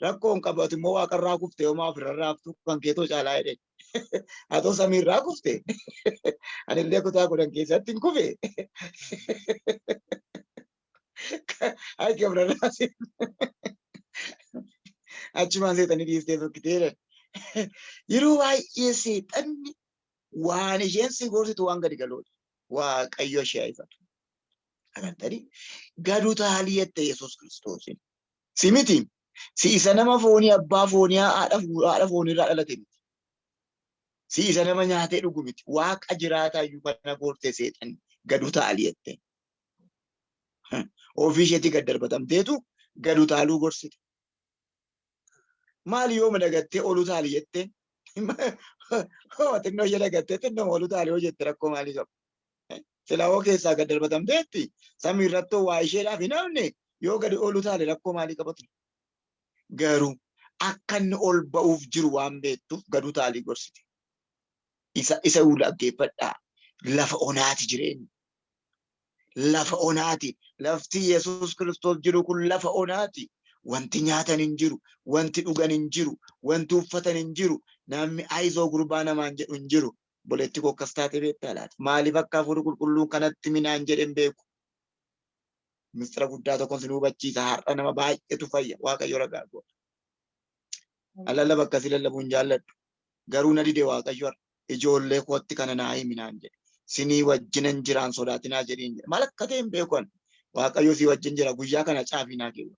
rakkoo hin qabu, ati immoo waaqarraa kufte, homaa of rarraaftu, kan keetoo caalaa jedhe. Atoo samiirraa kufte, anillee kutaa 10 keessatti hin kufe. Dhaqi of rarraasii. Achumaan seexanni dhiistee sokkitee jedhan. Yeroo baay'ee seexanni waan isheen si gorsitu waan gadi galoodha. Waaqayyo ishee ifatu. Agartanii, gad utaalii jette Yesuus Kiristoosiin. Si miti. Si isa nama foonii, abbaa foonii, haadha foonii irraa dhalate miti. Si isa nama nyaatee dhugu miti. Waaqa jiraataa iyyuu kana gorte seexanni, gad utaalii jette. Ofii isheetii gad darbatamteetu gad utaaluu gorsite. Maali yooma dagattee ol utaali jetteen? Xinnoo ishee dagattee xinnoo ol utaali yoo jette rakkoo maalii qabu? Silaa hoo keessaa gad darbatamteetti, samii irrattoo waa isheedhaaf hin hafne, yoo gadi ol utaale rakkoo maalii qaba ture? Garuu akka inni ol ba'uuf jiru waan beektuuf gad utaalii gorsite. Isa dhaggeeffadhaa. Lafa onaati jireenyi. Lafa onaati. Lafti Yesuus Kiristoos jiru kun lafa onaati. Wanti nyaatan hin jiru, wanti dhugan hin jiru, wanti uffatan hin jiru, namni ayizoo gurbaa namaan jedhu hin jiru. Obboleetti koo akkas taatee beektaa laata? Maaliif akka hafuurri qulqulluun kanatti minaan jedhen beeku? Mistira guddaa tokkoon sin hubachiisa. Har'a nama baay'eetu fayya. Waaqayyo ragaa godha. Lallaba akkasii lallabuu hin jaalladhu. Garuu na dide Waaqayyo har'a. Ijoollee kootti kana naa himi naan jedhe. Sinii wajjinan jiraan sodaatinaa jedhiin jedhe. Maal akka ta'e hin beeku ani. Waaqayyo si wajjin jira. Guyyaa kana caafii naa keewwa.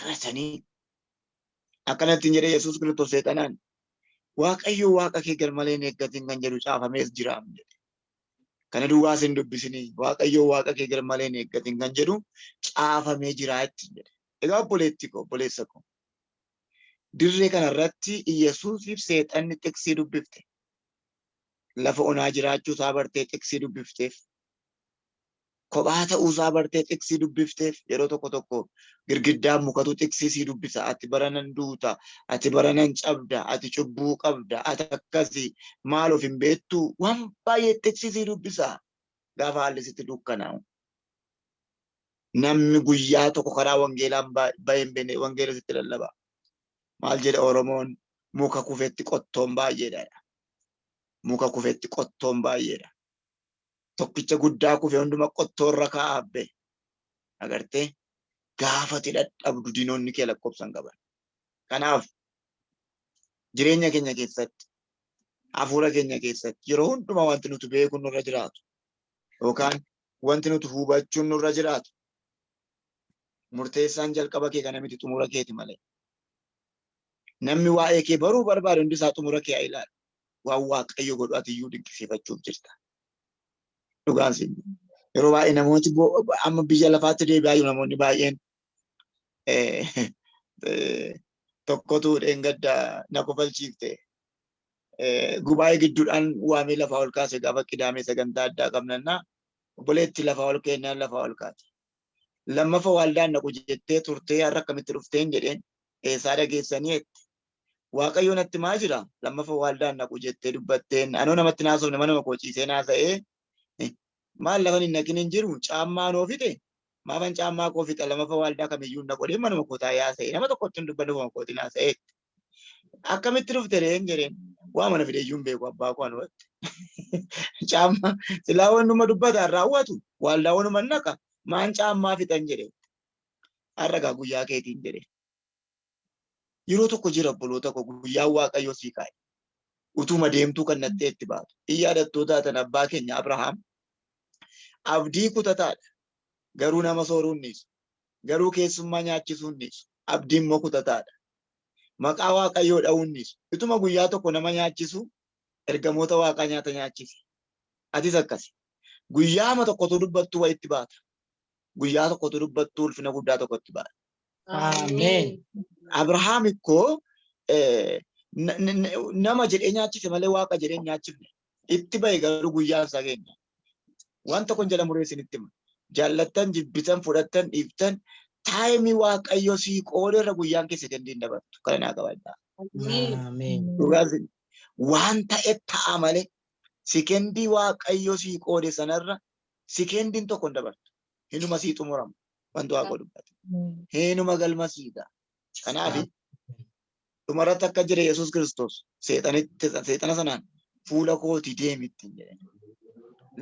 Agartanii akkanatti hin jedhe Yesuus Kiristoos seexanaan. Waaqayyo Waaqa kee garmalee hin eeggatin kan jedhu caafamees jira jedhe. Kana duwwaas hin dubbisinii Waaqayyo Waaqa kee garmalee hin eeggatin kan jedhu caafamee jira ittiin jedhe. Egaa obboleettii koo obboleessa koo dirree kana irratti Yesuusiif seexanni xiqsii dubbifte. Lafa onaa jiraachuu isaa bartee xiqsii dubbifteef. Kophaa ta'uu isaa bartee xiqsii dubbifteef yeroo tokko tokko girgiddaan mukatu xiqsii sii dubbisa. Ati baranan duuta, ati baranan cabda, ati cubbuu qabda, ati akkasi maal of hin beektu waan baay'ee xiqsii sii dubbisa. Gaafa haalli sitti dukkanaa'u. Namni guyyaa tokko karaa wangeelaan bahee hin beekne wangeela sitti lallaba. Maal jedha Oromoon muka kufetti qottoon baay'eedha. Muka kufetti qottoon baay'eedha. Tokkicha guddaa kufe hunduma qottoo irra kaa'aa abbe. Agartee gaafati dadhabdu diinonni kee lakkoofsan qaban. Kanaaf jireenya keenya keessatti hafuura keenya keessatti yeroo hundumaa wanti nuti beekuun nurra jiraatu yookaan wanti nuti hubachuun nurra jiraatu murteessaan jalqaba kee kana miti xumura keeti malee. Namni waa'ee kee baruu barbaade hundi isaa xumura kee haa ilaalu. Waan Waaqayyo godhu ati iyyuu dinqisiifachuuf jirta. Dhugaan siin jedha. Yeroo baay'ee namooti amma biyya lafaatti deebi'aa jiru namoonni baay'een tokkotu dheengadda na kofalchiifte. Gubaa'ee gidduudhaan waamee lafaa ol kaase gaafa qidaamee sagantaa addaa qabnannaa obboleetti lafaa ol kennaan lafaa ol kaate. Lammaffaa waldaan naqu jettee turtee har'a akkamitti dhufteen jedheen eessaa dhageessanii jette. Waaqayyo natti maa jira lammaffaa waldaan naqu jettee dubbatteen anoo namatti naasofne manuma koo ciisee naasa'ee maal lafan hin naqin hin jiru caammaa noo fixe maafan caammaa koo fixa lammaffaa waldaa kamiyyuu hin naqu jedhee manuma koo taa'ee haasa'e nama tokkotti hin dubbanne ofuma kootiin haasa'ee. Akkamitti dhufte reen jedheen waa mana fide iyyuu hin beeku abbaa koo anuu jette. Caammaa silaa wannuma dubbataan raawwatu waldaa wanuma naqa maan caammaa fixan jedhe. Har'a gaa guyyaa keetiin jedhe. Yeroo tokko jira obboloota koo guyyaan Waaqayyoo sii kaa'e. Utuma deemtuu kan nattee itti baatu. In yaadattoo taatan abbaa keenya Abrahaam abdii kutataadha. Garuu nama sooruu hin dhiisu. Garuu keessummaa nyaachisuu hin dhiisu. Abdii immoo kutataadha. Maqaa Waaqayyoo dha'uu hin dhiisu. Ituma guyyaa tokko nama nyaachisu ergamoota Waaqaa nyaata nyaachise. Atis akkasi. Guyyaama tokkotu dubbattuu wayitti baata. Guyyaa tokkotu dubbattuu ulfina guddaa tokkotti baata. Ameen. Abrahaam ikkoo nama jedhee nyaachise malee Waaqa jedhee hin nyaachifne. Itti bahe garuu guyyaan isaa keenya. Waan tokkon jala muree isinitti hima. Jaallattan, jibbitan, fudhattan, dhiiftan taayimii Waaqayyo sii qoode irra guyyaan keessa gandi hin dabartu. Kana naa qabadhaa. Ameen. Dhugaa isin waan ta'e ta'a malee sikendii Waaqayyo sii qoode sanarra sikendiin tokko hin dabartu. Hinuma sii xumurama. Wanti Waaqa dubbate. Hinuma galma sii ga'a. Kanaaf dhumarratti akka jedhe Yesuus Kiristoos seexana sanaan fuula kootii deemi ittiin jedhe.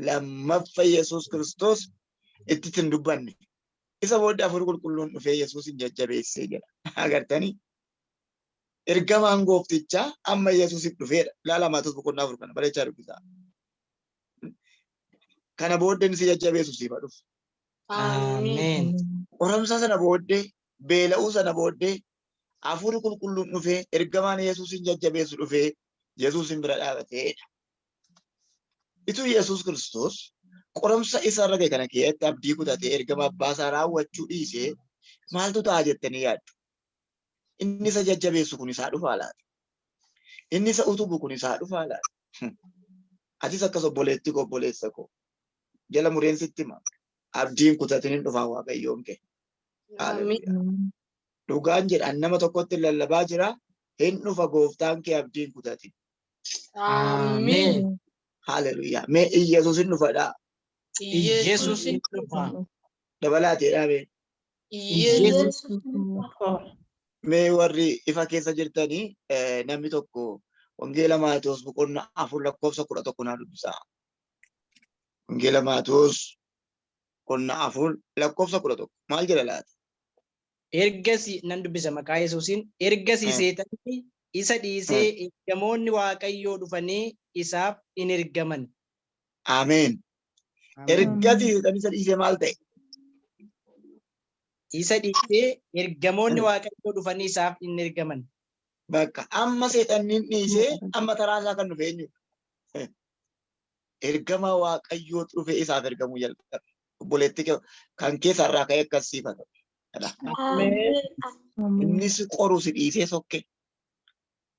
Lammaffa Yesuus Kiristoos itti hin dubbanne. Isa booddee Hafuurri Qulqulluun dhufee Yesuusin jajjabeessee jedha. Agartanii? Ergamaan gooftichaa amma Yesuusiif dhufeedha. Ilaala Maatewos boqonnaa 4 kana bareechaa dubbisaa. Kana booddee inni si jajjabeessu siif haa dhufu. Ameen. Qoramsa sana booddee, beela'uu sana booddee Hafuurri Qulqulluun dhufee ergamaan Yesuusin jajjabeessu dhufee Yesuusin bira dhaabateedha. Ituu Yesuus Kiristoos qoramsa isa irra ga'e kana keessatti abdii kutatee ergama abbaa isaa raawwachuu dhiisee maaltu ta'a jettanii yaaddu? Inni isa jajjabeessu kun isaa dhufaa laata? Inni isa utubu kun isaa dhufaa laata? Atis akkas obboleettii koo obboleessa koo jala mureen sitti hima. Abdiin kutatin hin dhufaa Waaqayyoon kee. Haleluuyaa. Dhugaan jedha an nama tokkotti lallabaa jira hin dhufa gooftaan kee abdiin kutatin. Ameen. Haleluuyaa. Mee Iyyasuus hin dhufadhaa. Iyyasuus hin dhufa. Dabalaatee dhaabee. Iyyasuus hin dhufa. Mee warri ifa keessa jirtanii namni tokko Wangeela Maatewos boqonnaa 4 lakkoofsa 11 naa dubbisaa. Wangeela Maatewos boqonnaa 4 lakkoofsa 11 maal jedha laata? Ergasii nan dubbisa maqaa Yesuusiin. Ergasii Seexanni isa dhiisee ergamoonni Waaqayyoo dhufanii isaaf in ergaman. Ameen. Ergasii Seexanni isa dhiisee maal ta'e? Isa dhiisee ergamoonni Waaqayyoo dhufanii isaaf in ergaman. Bakka amma Seexanni dhiisee amma taraa isaa kan dhufe eenyudha? Ergamaa Waaqayyootu dhufee isaaf ergamuu jalqabe. Obboleetti kan keessa irraa ka'ee akkas siif haa ta'u. Inni si qoru si dhiisee sokke.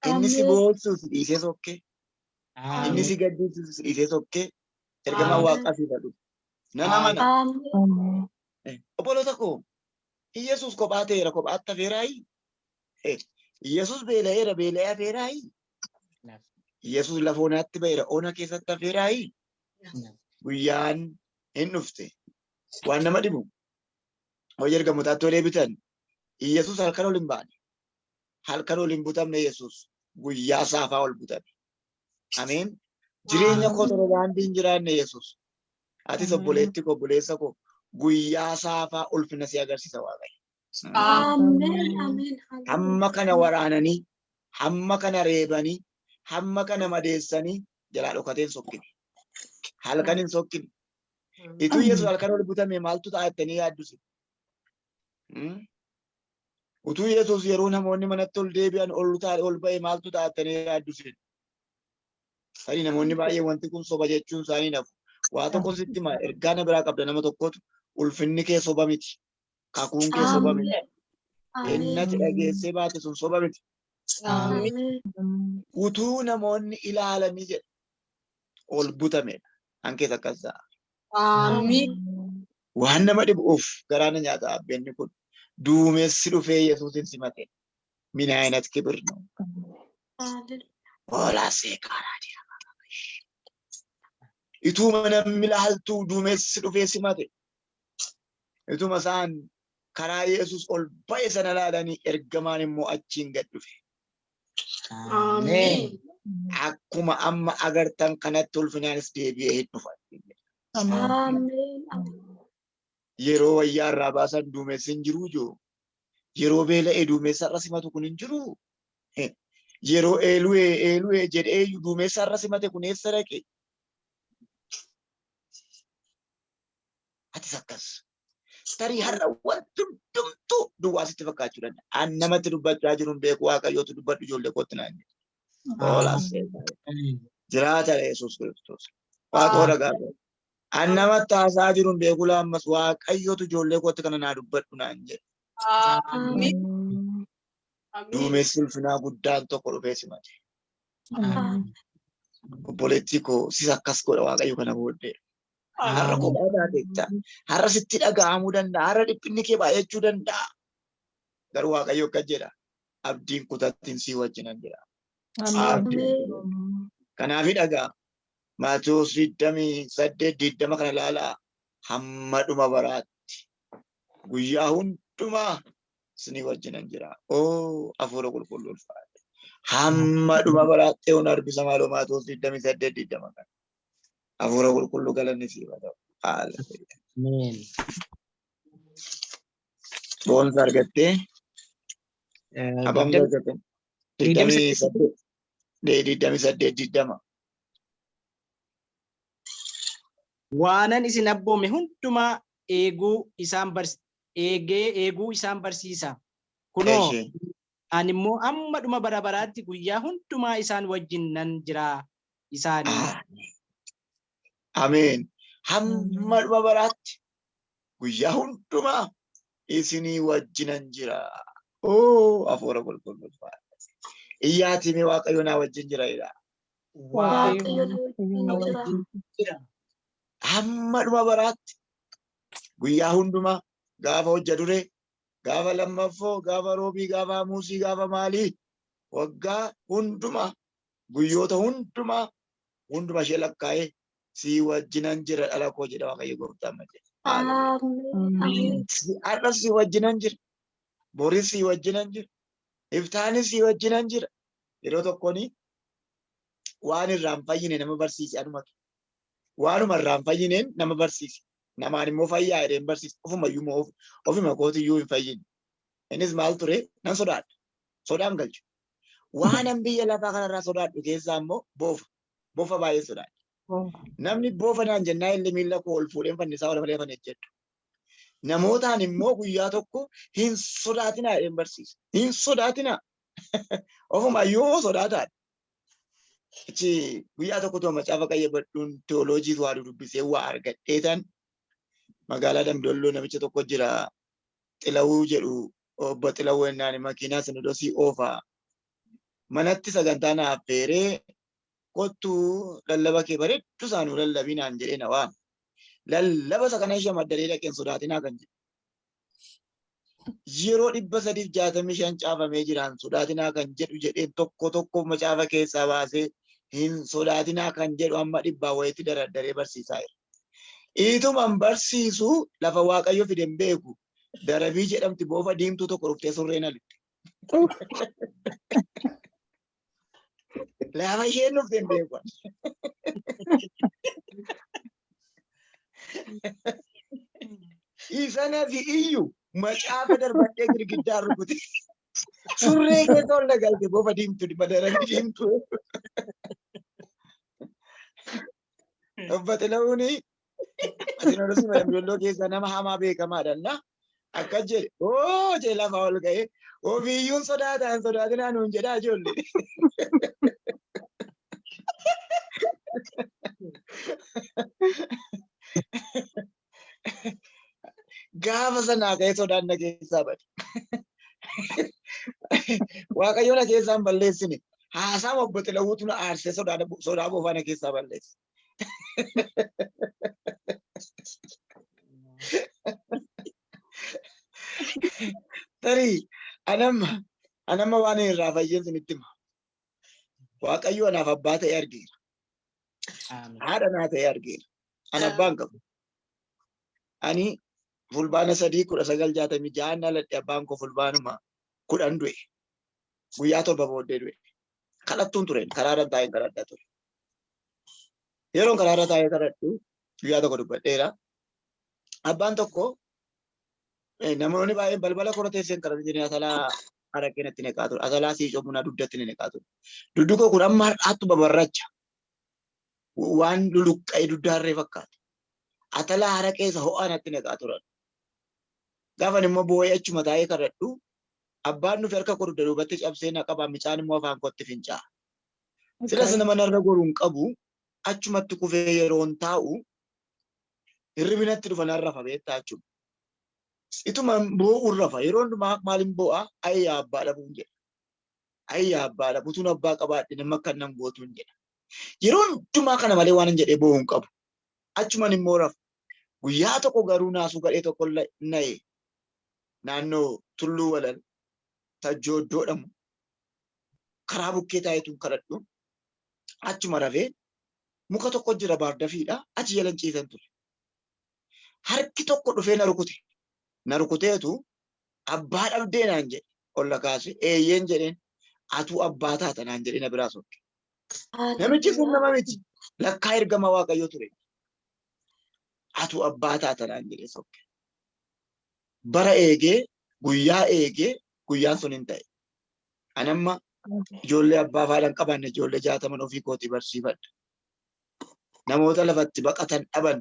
Inni si boonsu si dhiisee sokke. Inni si gaddisiisu si dhiisee sokke. Ergamaa Waaqaa siif haa dhufu. Nan amana. Obboloota koo, Iyyasuus kophaa ta'eera, kophaatti hafeeraayi? Iyyasuus beela'eera, beela'ee hafeeraayi? Iyyasuus lafa onaatti ba'eera, ona keessatti hafeeraayi? Guyyaan hin dhufte. Waan nama dhibu, hojii ergamootaatti yoo deebitan, Iyyasuus halkan ol hin baane. Halkan ol hin butamne Yesuus guyyaa saafaa ol butame. Ameen. Jireenya koo torobaandii hin jiraanne Yesuus. Atis obboleetti koo, obboleessa koo, guyyaa saafaa ulfina si agarsiisa Waaqayyo. Ameen. Ameen. Hamma kana waraananii, hamma kana reebanii, hamma kana madeessanii jalaa dhokatee hin sokkine. Halkan hin sokkine. Ituu Yesuus halkan ol butame maaltu ta'a jettanii yaaddu isin? Utuu Yesuus yeroo namoonni manatti ol deebi'an ol utaale ol ba'e maaltu ta'a jettanii yaaddu isin? Tarii namoonni baay'een wanti kun soba jechuun isaanii hin hafu. Waa tokko sitti hima, ergaa na biraa qabda nama tokkotu, ulfinni kee soba miti. Kakuun kee soba miti. Inni ati dhageessee baate sun soba miti. Utuu namoonni ilaalanii jedha ol butamedha. An keessa akkas ta'a. Amiin. Waan nama dhibu, uff, garaa na nyaata abbeenni kun. Duumessi dhufee Yesuusin simate. Min ayinat kibir ነው? Hoolaa seekaaraa jedhama. Ituma namni ilaaltuu duumessi dhufee simate. Ituma isaan karaa Yesuus ol ba'e sana ilaalanii ergamaan immoo achiin gad dhufe. Ameen. Akkuma amma agartan kanatti ulfinaanis deebi'ee hin dhufa. Ameen. Yeroo wayyaa irraa baasan duumessi hin jiruu jiru. Yeroo beela'e duumessa irra simatu kun hin jiru. Yeroo eelu'ee eelu'ee jedhee duumessa irra simate kun eessa dhaqe? Atis akkas. Tarii har'a wanti hundumtuu duwwaa sitti fakkaachuu danda'a. An namatti dubbachaa jiru hin beeku, Waaqayyootu dubbadhu ijoollee kootti naan jedhe. Hoolaa seetaa. Jiraata Yesuus Kiristoos. Waaqoo ragaa ta'e. An namatti haasaa jiru hin beeku, ammas Waaqayyootu ijoollee kootti kana naa dubbadhu naan jedhe. Ameen. Ameen. Duumessi ulfinaa guddaan tokko dhufee simate. Obboleettii koo, sis akkas godha Waaqayyo kana booddee. Har'a kophaa taateetta. Har'a sitti dhaga'amuu danda'a. Har'a dhiphinni kee baay'achuu danda'a. Garuu Waaqayyo akkas jedha. Abdiin kutatin, sii wajjinan jira. Abdiin kutatin. Kanaafi dhagaa. Maatewos 28:20 kana ilaalaa. Hamma dhuma baraatti guyyaa hundumaa isinii wajjinan jira. Oo, hafuura qulqulluu ulfaadha. Hamma dhuma baraatti hun arbisa maaloo Maatewos 28:20 kana. Hafuura qulqulluu, galanni siif haa ta'u. Haaleluyyaa. Ameen. Boonsa argattee abamsa argatte. 28, 28:20. Waanan isin abboome hundumaa eeguu isaan eegee eeguu isaan barsiisa. Kunoo, ani immoo amma dhuma bara baraatti guyyaa hundumaa isaan wajjin nan jira isaanii. Ameen. Hamma dhuma baraatti guyyaa hundumaa isinii wajjinan jira. Oo, hafuura qulqulluu ulfaadha. Iyyaatii mee, Waaqayyo naa wajjin jira jedha. Waaqayyo na wajjin na jira. Wajjin jira. Hamma dhuma baraatti guyyaa hundumaa, gaafa hojja duree, gaafa lammaffoo, gaafa roobii, gaafa hamuusii, gaafa maalii, waggaa hundumaa, guyyoota hundumaa, hunduma ishee lakkaa'ee sii wajjinan jira dhala koo jedha Waaqayyo gooftaan malee. Ameen. Ameen. Har'as sii wajjinan jira. Boris sii wajjinan jira. Iftaanis sii wajjinan jira. Yeroo tokkoon Waan irraa hin fayyine nama barsiise anumatu. Waanuma irraa hin fayyineen nama barsiise. Namaan immoo fayyaa jedheen barsiise. Ofuma iyyuu immoo ofuma kootiyyuu hin fayyine. Innis maal ture? Nan sodaadha. Sodaan galchu. Waanan biyya lafaa kanarraa sodaadhu keessaa immoo boofa. Bofa baay'ee sodaadha. Namni bofa naan jennaa illee miilla koo ol fuudheen fannisaa ola malee fan ejjedhu. Namootaan immoo guyyaa tokko hin sodaatinaa jedheen barsiisa. Hin sodaatinaa. Ofuma iyyuu sodaataadha. Achi guyyaa tokko tuma macaafa qayyabadhuun teoloojii waa dubbisee waa argadheetan magaalaa Damdolloo namicha tokko jira Xilawuu jedhu, obbo Xilawuu jennaan makiinaa sinodosii oofa. Manatti sagantaa na affeeree, kottu lallaba kee bareeddu isaa nuu lallabii naan jedhee na waame. Lallaba isa kana shamaddaree dhaqeen sodaatinaa kan jedhu. Yeroo 365 caafamee jiraan sodaatinaa kan jedhu jedheen tokko tokko macaafa keessaa baasee hin sodaatinaa kan jedhu amma dhibbaa wayitti daraddaree barsiisaa jira. Ituman barsiisu lafa Waaqayyo fide hin beeku. Darabii jedhamti boofa diimtuu tokko dhuftee surree na lixxe. Lafa isheen dhufte hin beeku. Isa fi iyyu macaafa darbadhee girgiddaa rukute. Surree keessa ol na galte bofa diimtuu darabii diimtuu. Obbo Xila'uun Sinoodosii Dambidolloo keessaa nama hamaa beekamaadha. Na akkas jedhe, oo jedhe, lafaa ol ka'ee ofiiyyuun sodaataa hin sodaatinaa nuun jedhaa ijoollee. Gaafa sanaa ka'ee sodaan na keessaa bade. Waaqayyo na keessaa hin balleessine. Haasaa obbo Xilawuutu na aarsee sodaa boofaa na keessaa balleesse. Tarii anamma waan hin irraa fayyeen sinitti hima. Waaqayyo anaaf abbaa ta'ee argeera. Haadha naa ta'ee argeera. Ani abbaa hin qabu. Ani Fulbaana 3 1966 dhaladhe, abbaan koo Fulbaanuma 10 du'e. Guyyaa 7 booddee du'e. Kadhattuun tureen karaa irra taa'een kadhadhaa ture. Yeroon karaa irra taa'ee kadhadhu guyyaa tokko dubbadheera. Abbaan tokko, namoonni baay'een balbala kora teesseen kadhatu jedhanii atalaa araqee natti neqaa ture. Atalaa siicoo bunaa dugdatti ni neqaa ture. Duddu koo kun amma har'aattu babarracha. Waan luluqqa'ee dugda harree fakkaata. Atalaa haraqee isa ho'aa natti neqaa turan. Gaafan immoo boo'ee achuma taa'ee kadhadhu, abbaan dhufe harka koo dugda duubatti cabsee na qaba, micaan immoo afaan kootti fincaa'a. Silas nama narra goru hin qabu, achumatti kufee yeroon taa'u hirribi natti dhufa, nan rafa beektaa achuma. Ituma boo'uun rafa, yeroo hundumaa maalin boo'a? Ayyaa abbaa dhabuun jedha. Ayyaa abbaa dhabu, utuun abbaa qabaadhe nama akka nan gootuun jedha. Yeroo hundumaa kana malee waan hin jedhee boo'u hin qabu. Achuman immoo rafa. Guyyaa tokko garuu naasuu gadhee tokko na'e, naannoo Tulluu Walal Tajjoo iddoo jedhamu karaa bukkee taa'eetuun kadhadhu achuma rafee, muka tokko jira baardafiidha, achi jalan ciisan ture. Harki tokko dhufee na rukute. Na rukuteetu abbaa dhabdee naan jedhe, ol na kaase, eeyyeen jedheen, atuu abbaa taata naan jedhee na biraa sokke. Namichi sun nama miti. Lakkaa ergama Waaqayyoo ture. Atuu abbaa taata naan jedhee sokke. Bara eegee, guyyaa eegee, guyyaan sun hin ta'e. Ani amma ijoollee abbaa fi haadha hin qabaanne ijoollee 60n ofii kootii barsiifadha. Namoota lafatti baqatan dhaban,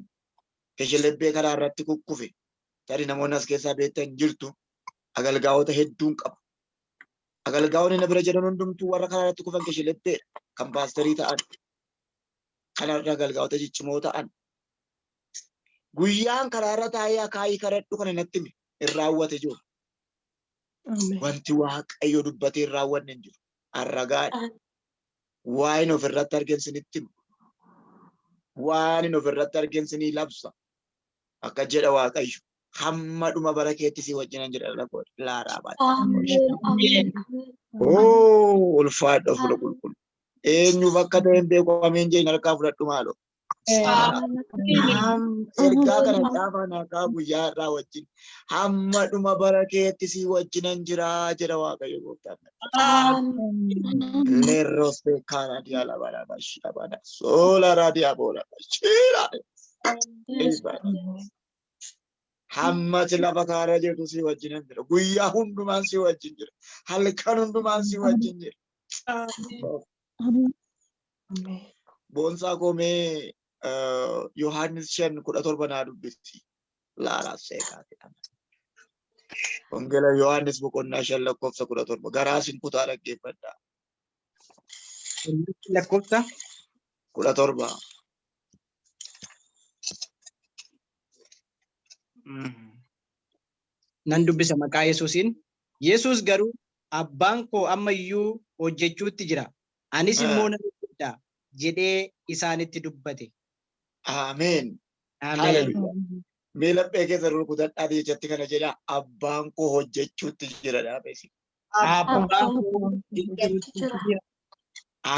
keshelebbee karaa irratti kukkufe, tarii namoonni as keessaa beektan jirtu, agalgaa'ota hedduun qaba. Agalgaa'onni na bira jiran hundumtuu warra karaa irratti kufan keshelebbeedha. Kan paasterii ta'an, kan har'a agalgaa'ota ciccimoo ta'an. Guyyaan karaa irra taa'ee akaayii kadhadhu kana natti hime hin raawwate jiru. Wanti Waaqayyo dubbatee hin raawwanne hin jiru. Arragaadha. Waan of irratti argen sinitti hima. Waan of irratti argen sinii labsa. Akka jedha Waaqayyo. Hamma dhuma bara keetti si wajjinan jedha dhala koo. Laaraa baata. Ameen. Ameen. Ameen. Oo, ulfaadha fuula qulqulluu. Eenyuuf akka ta'e hin beeku, ameen jeen harkaa fudhadhu maaloo. Ergaa kana caafaa naa ka'a guyyaa har'aa wajjin. Hamma dhuma bara keetti si wajjinan jira jedha Waaqayyo gooftaan. Lerroste kaara diyaa la bara bashira bada. Sola raadiyaa boola bashira. Hammati lafa kaara jirtu si wajjinan jira. Guyyaa hundumaan si wajjin jira. Halkan hundumaan si wajjin jira. Boonsaa koomee Yohaannis 5:17 naa dubbisi. Laalaa seeqaa jedhama. Wangeela Yohaannis boqonnaa 5 lakkoofsa 17. Garaa sin kutaa dhaggeeffadhaa. Lakkoofsa 17. Nan dubbisa maqaa Yesuusiin. Yesuus garuu, "Abbaan koo amma iyyuu hojjechuutti jira. Anis immoo nan hojjedha" jedhee isaanitti dubbate. Ameen. Ameen. Haleluuyaa. Mee laphee keessa rukutadhaa jechatti kana jedha, "Abbaan koo hojjechuutti jira" dhaabesi. "Abbaan koo hojjechuutti jira.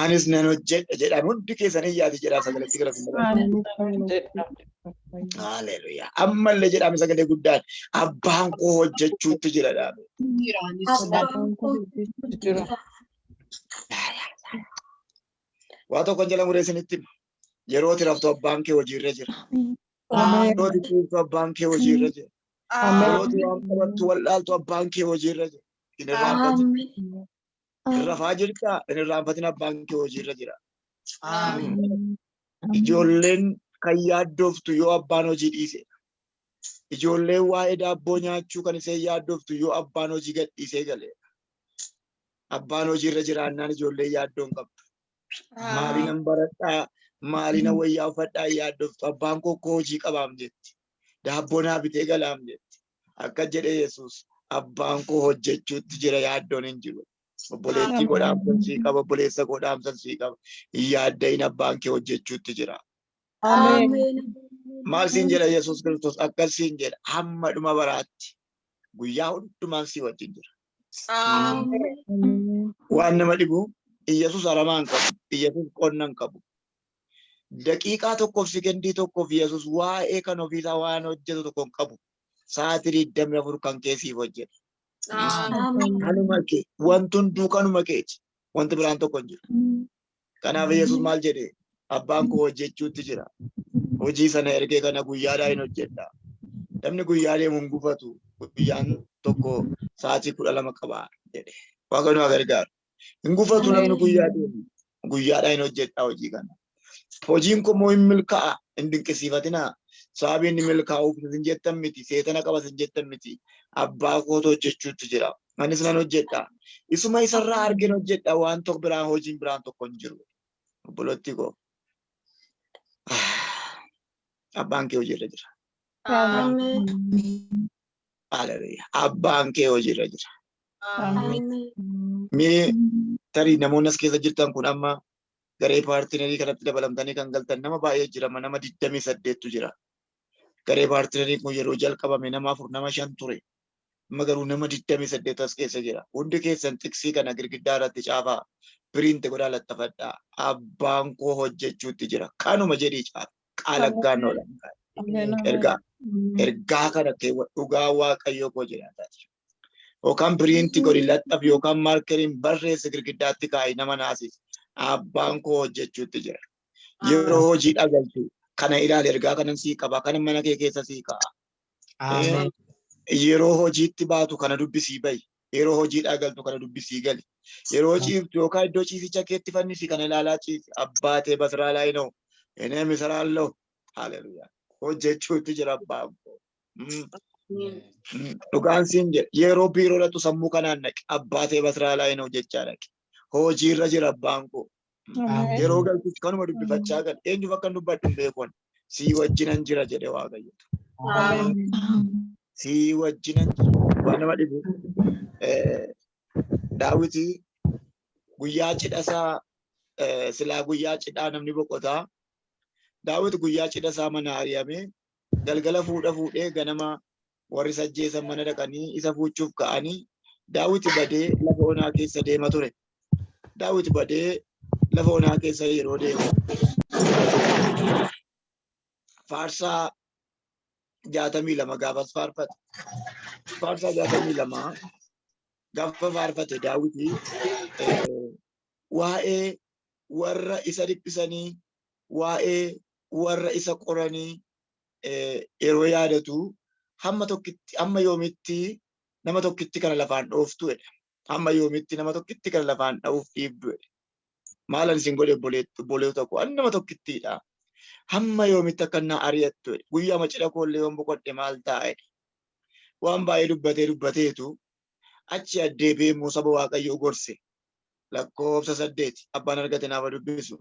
"Anis nan hojjedha" jedhaan, hundi keessan iyyaati jedhaa sagaletti gara fuulduraatti. Haleluuyaa. Ammallee jedhame sagalee guddaan, "Abbaan koo hojjechuutti jira" dhaabe. Abbaan koo jira. Waa tokko jala muree isinitti hima. Yeroo ati raftu abbaan kee hojiirra jira. Yeroo ati ciiftu abbaan kee hojiirra jira. Yeroo ati waan qabattu wallaaltu abbaan kee hojiirra jira. Hin irraanfatin. Rafaa jirtaa, hin irraanfatin, abbaan kee hojiirra jira. Ijoolleen kan yaaddoftu yoo abbaan hojii dhiise. Ijoolleen waa'ee daabboo nyaachuu kan isheen yaaddoftu yoo abbaan hojii gad dhiisee gale. Abbaan hojiirra jiraannaan ijoolleen yaaddoo hin qabdu. Maaliinan baradhaa, maaliinan wayyaa uffadhaa hin yaaddoftu. "Abbaan koo koo hojii qabaam" jetti. "Daabboo naa bitee galaam" jetti. Akka jedhe Yesuus, "Abbaan koo hojjechuutti jira, yaaddoon hin jiru." Obboleettii koo, dhaamsan sii qaba, obboleessa koo, dhaamsan sii qaba. Hin yaaddayin, abbaan kee hojjechuutti jira. Maal siin jedha Yesuus Kiristoos? Akkas siin jedha: hamma dhuma baraatti guyyaa hundumaan sii wajjin jira. Waan nama dhibu, Iyyasuus aramaa hin qabu. Iyyasuus qonna hin qabu. Daqiiqaa tokkoof sekendii tokkoof Yesuus waa'ee kan ofiisaa waan hojjetu tokko hin qabu. Sa'aatii 24 kan kee siif hojjeta. Kanuma kee, wanti hunduu kanuma keeti. Wanti biraan tokko hin jiru. Kanaaf Yesuus maal jedhe? "Abbaan koo hojjechuutti jira. Hojii sana ergee kana guyyaadhaa hin hojjedha." Namni guyyaa deemu hin gufatu. Guyyaan tokko sa'aatii 12 qaba jedhe. Waaqa nu haa gargaaru. Hin gufatu namni guyyaa deemu. "Guyyaadhaa hin hojjedha hojii kana. Hojiin kun immoo hin milkaa'a." Hin dinqisiifatinaa. Sababii inni milkaa'uuf isin jettan miti. Seetana qaba isin jettan miti. Abbaa kootu hojjechuutti jira. Anis nan hojjedha. Isuma isarraa argeen hojjedha, waan tokko biraan hojiin biraan tokko hin jiru. Obboleettii koo. Abbaan kee hojiirra jira. Haleluuyaa. Abbaan kee hojiirra jira. Mee tarii namoonni as keessa jirtan kun amma garee partnerii kanatti dabalamtanii kan galtan nama baay'ee jira. Nama 28tu jira. Garee partnerii kun yeroo jalqabame nama afur, nama shan ture. Amma garuu nama 28 as keessa jira. Hundi keessan xiqsii kana girgiddaa irratti caafaa. Print godhaa laxxafadhaa. "Abbaan koo hojjechuutti jira." Kanuma jedhii caafa. Qaala gaannoodhaan. Ergaa kana dhugaa Waaqayyoo koo jedhaa. Yookaan print godhi laxxaf, yookaan markeriin barreesse girgiddaatti kaa'i, nama naasisa. "Abbaan koo hojjechuutti jira." Yeroo hojii dhagaltu kana ilaali, ergaa kanan sii qaba, kana mana kee keessa sii ka'a. Yeroo hojiitti baatu kana dubbisii bahi. Yeroo hojii dhagaltu kana dubbisii gali. Yeroo ciiftu yookaan iddoo ciisicha keetti fannisi, kana ilaalaa ciisi. አባቴ በስራ ላይ ነው፣ እኔም እሰራለሁ። Haleluuyaa. Hojjechuutti jira abbaan koo. Dhugaan siin jedha, yeroo biiroo dhaqxu sammuu kanaan dhaqi. "አባቴ በስራ ላይ ነው" jechaa dhaqi. Hojiirra jira abbaan koo. Yeroo galtus kanuma dubbifachaa gal. Eenyuuf akka dubbadhu hin beekon. Sii wajjinan jira jedhe Waaqayyo. Sii wajjinan jira. Waan nama dhibu, Daawiti guyyaa cidha isaa, silaa guyyaa cidhaa namni boqotaa. Daawit guyyaa cidha isaa mana ari'amee galgala fuudha fuudhee, ganama warri sajjeessan mana dhaqanii isa fuuchuuf ka'anii, Daawit badee lafa onaa keessa deema ture. Daawit badee lafa onaa keessa yeroo deemu Faarsaa 62 gaafas faarfate. Faarsaa 62 gaafa faarfate Daawiti waa'ee warra isa dhiphisanii, waa'ee warra isa qoranii yeroo yaadatu, hamma tokkitti, hamma yoomitti nama tokkitti kana lafaan dhooftu jedha. Hamma yoomitti nama tokkitti kana lafaan dha'uuf dhiibdu jedha. Maalan isin godhe, obboleettota koo? Ani nama tokkittiidha. Hamma yoomitti akka na ari'attu jedhe. Guyyaa cidha koollee yoon boqodhe maal ta'a jedhe. Waan baay'ee dubbatee dubbateetu achi addeebi'ee immoo saba Waaqayyoo gorse. Lakkoofsa 8 abbaan argate naaf dubbisu.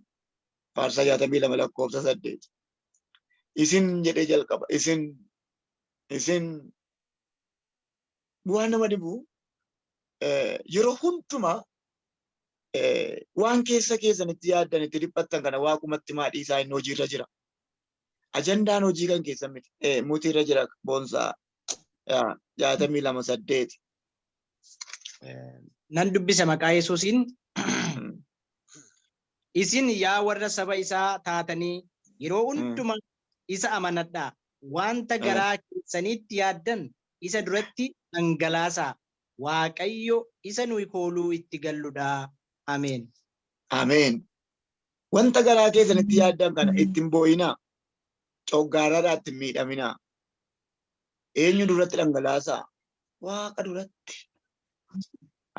Faarsaa 62 lakkoofsa 8. Isin jedhee jalqaba. Isin waan nama dhibu, yeroo hundumaa waan keessa keessanitti yaaddan, itti dhiphattan kana waaqumatti maadhii isaa, inni hojiirra jira. Ajandaan hojii kan keessan miti. Mutiirra jira boonsaa 62:8. Nan dubbisa maqaa Yesuusiin. Isin yaa warra saba isaa taatanii, yeroo hundumaa isa amanadhaa. Wanta garaa keessanitti yaaddan isa duratti dhangalaasaa. Waaqayyo isa nuyi kooluu itti galludha. Ameen. Ameen. Wanta garaa keessanitti yaaddan kana ittiin boo'inaa. Coggaarraadhaa ittiin miidhaminaa. Eenyu duratti dhangalaasaa? Waaqa duratti.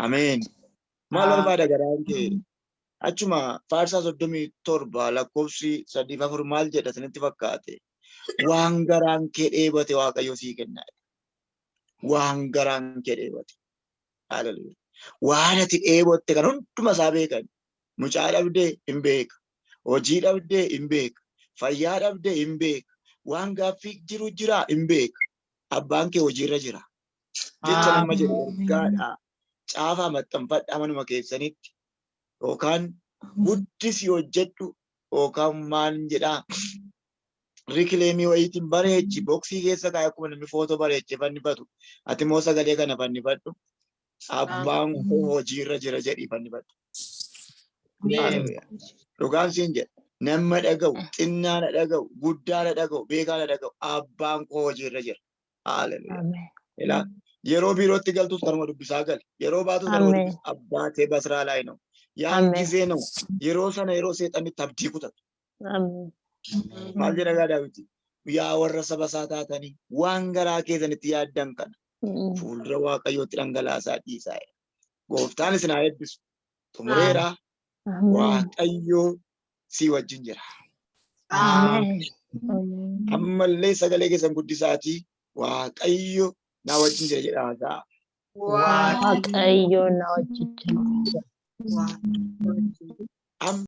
Ameen. Maal barbaada garaan kee? Achuma Faarsaa 37 lakkoofsi 3 4 maal jedha isinitti fakkaate? Waan garaan kee dheebote Waaqayyo sii kenna. Waan garaan kee dheebote. Hallelujah. Waan ati dheebotte kan hunduma isaa beekan. Mucaa dhabdee hin beeka. Hojii dhabdee hin beeka. Fayyaa dhabdee hin beeka. Waan gaaffii jiru jira hin beeka. Abbaan kee hojiirra jira. Jecha nama jedhu ergaadha. Caafaa maxxanfadhaa manuma keessanitti. Yookaan guddisi hojjedhu yookaan maal jedhaa, rikileemii wayiitiin bareechi, boksii keessa kaa'e, akkuma namni footoo bareechee fannifatu. Ati immoo sagalee kana fannifadhu. Abbaan koo hojiirra jira jedhii fannifadhu. Dhugaan siin jedha. Nama dhaga'u, xinnaa na dhaga'u, guddaa na dhaga'u, beekaa na dhaga'u, abbaan koo hojiirra jira. Haaleluyyaa. Ilaa, yeroo biirootti galtus kanuma dubbisaa gali. Yeroo baatus kanuma dubbisa. አባቴ በስራ ላይ ነው. ያን ጊዜ ነው, yeroo sana, yeroo seexanni abdii kutatu. Maal jedha gaa Daawiti? Yaa warra saba isaa taatanii, waan garaa keessanitti yaaddan kana fuuldura Waaqayyootti dhangalaasaa dhiisaa. Gooftaan isin haa eebbisu. Xumureera. Waaqayyo si wajjin jira. Ammallee sagalee keessan guddisaatii Waaqayyo na wajjin jira jedhaa. Waaqayyo na wajjin jira. Amma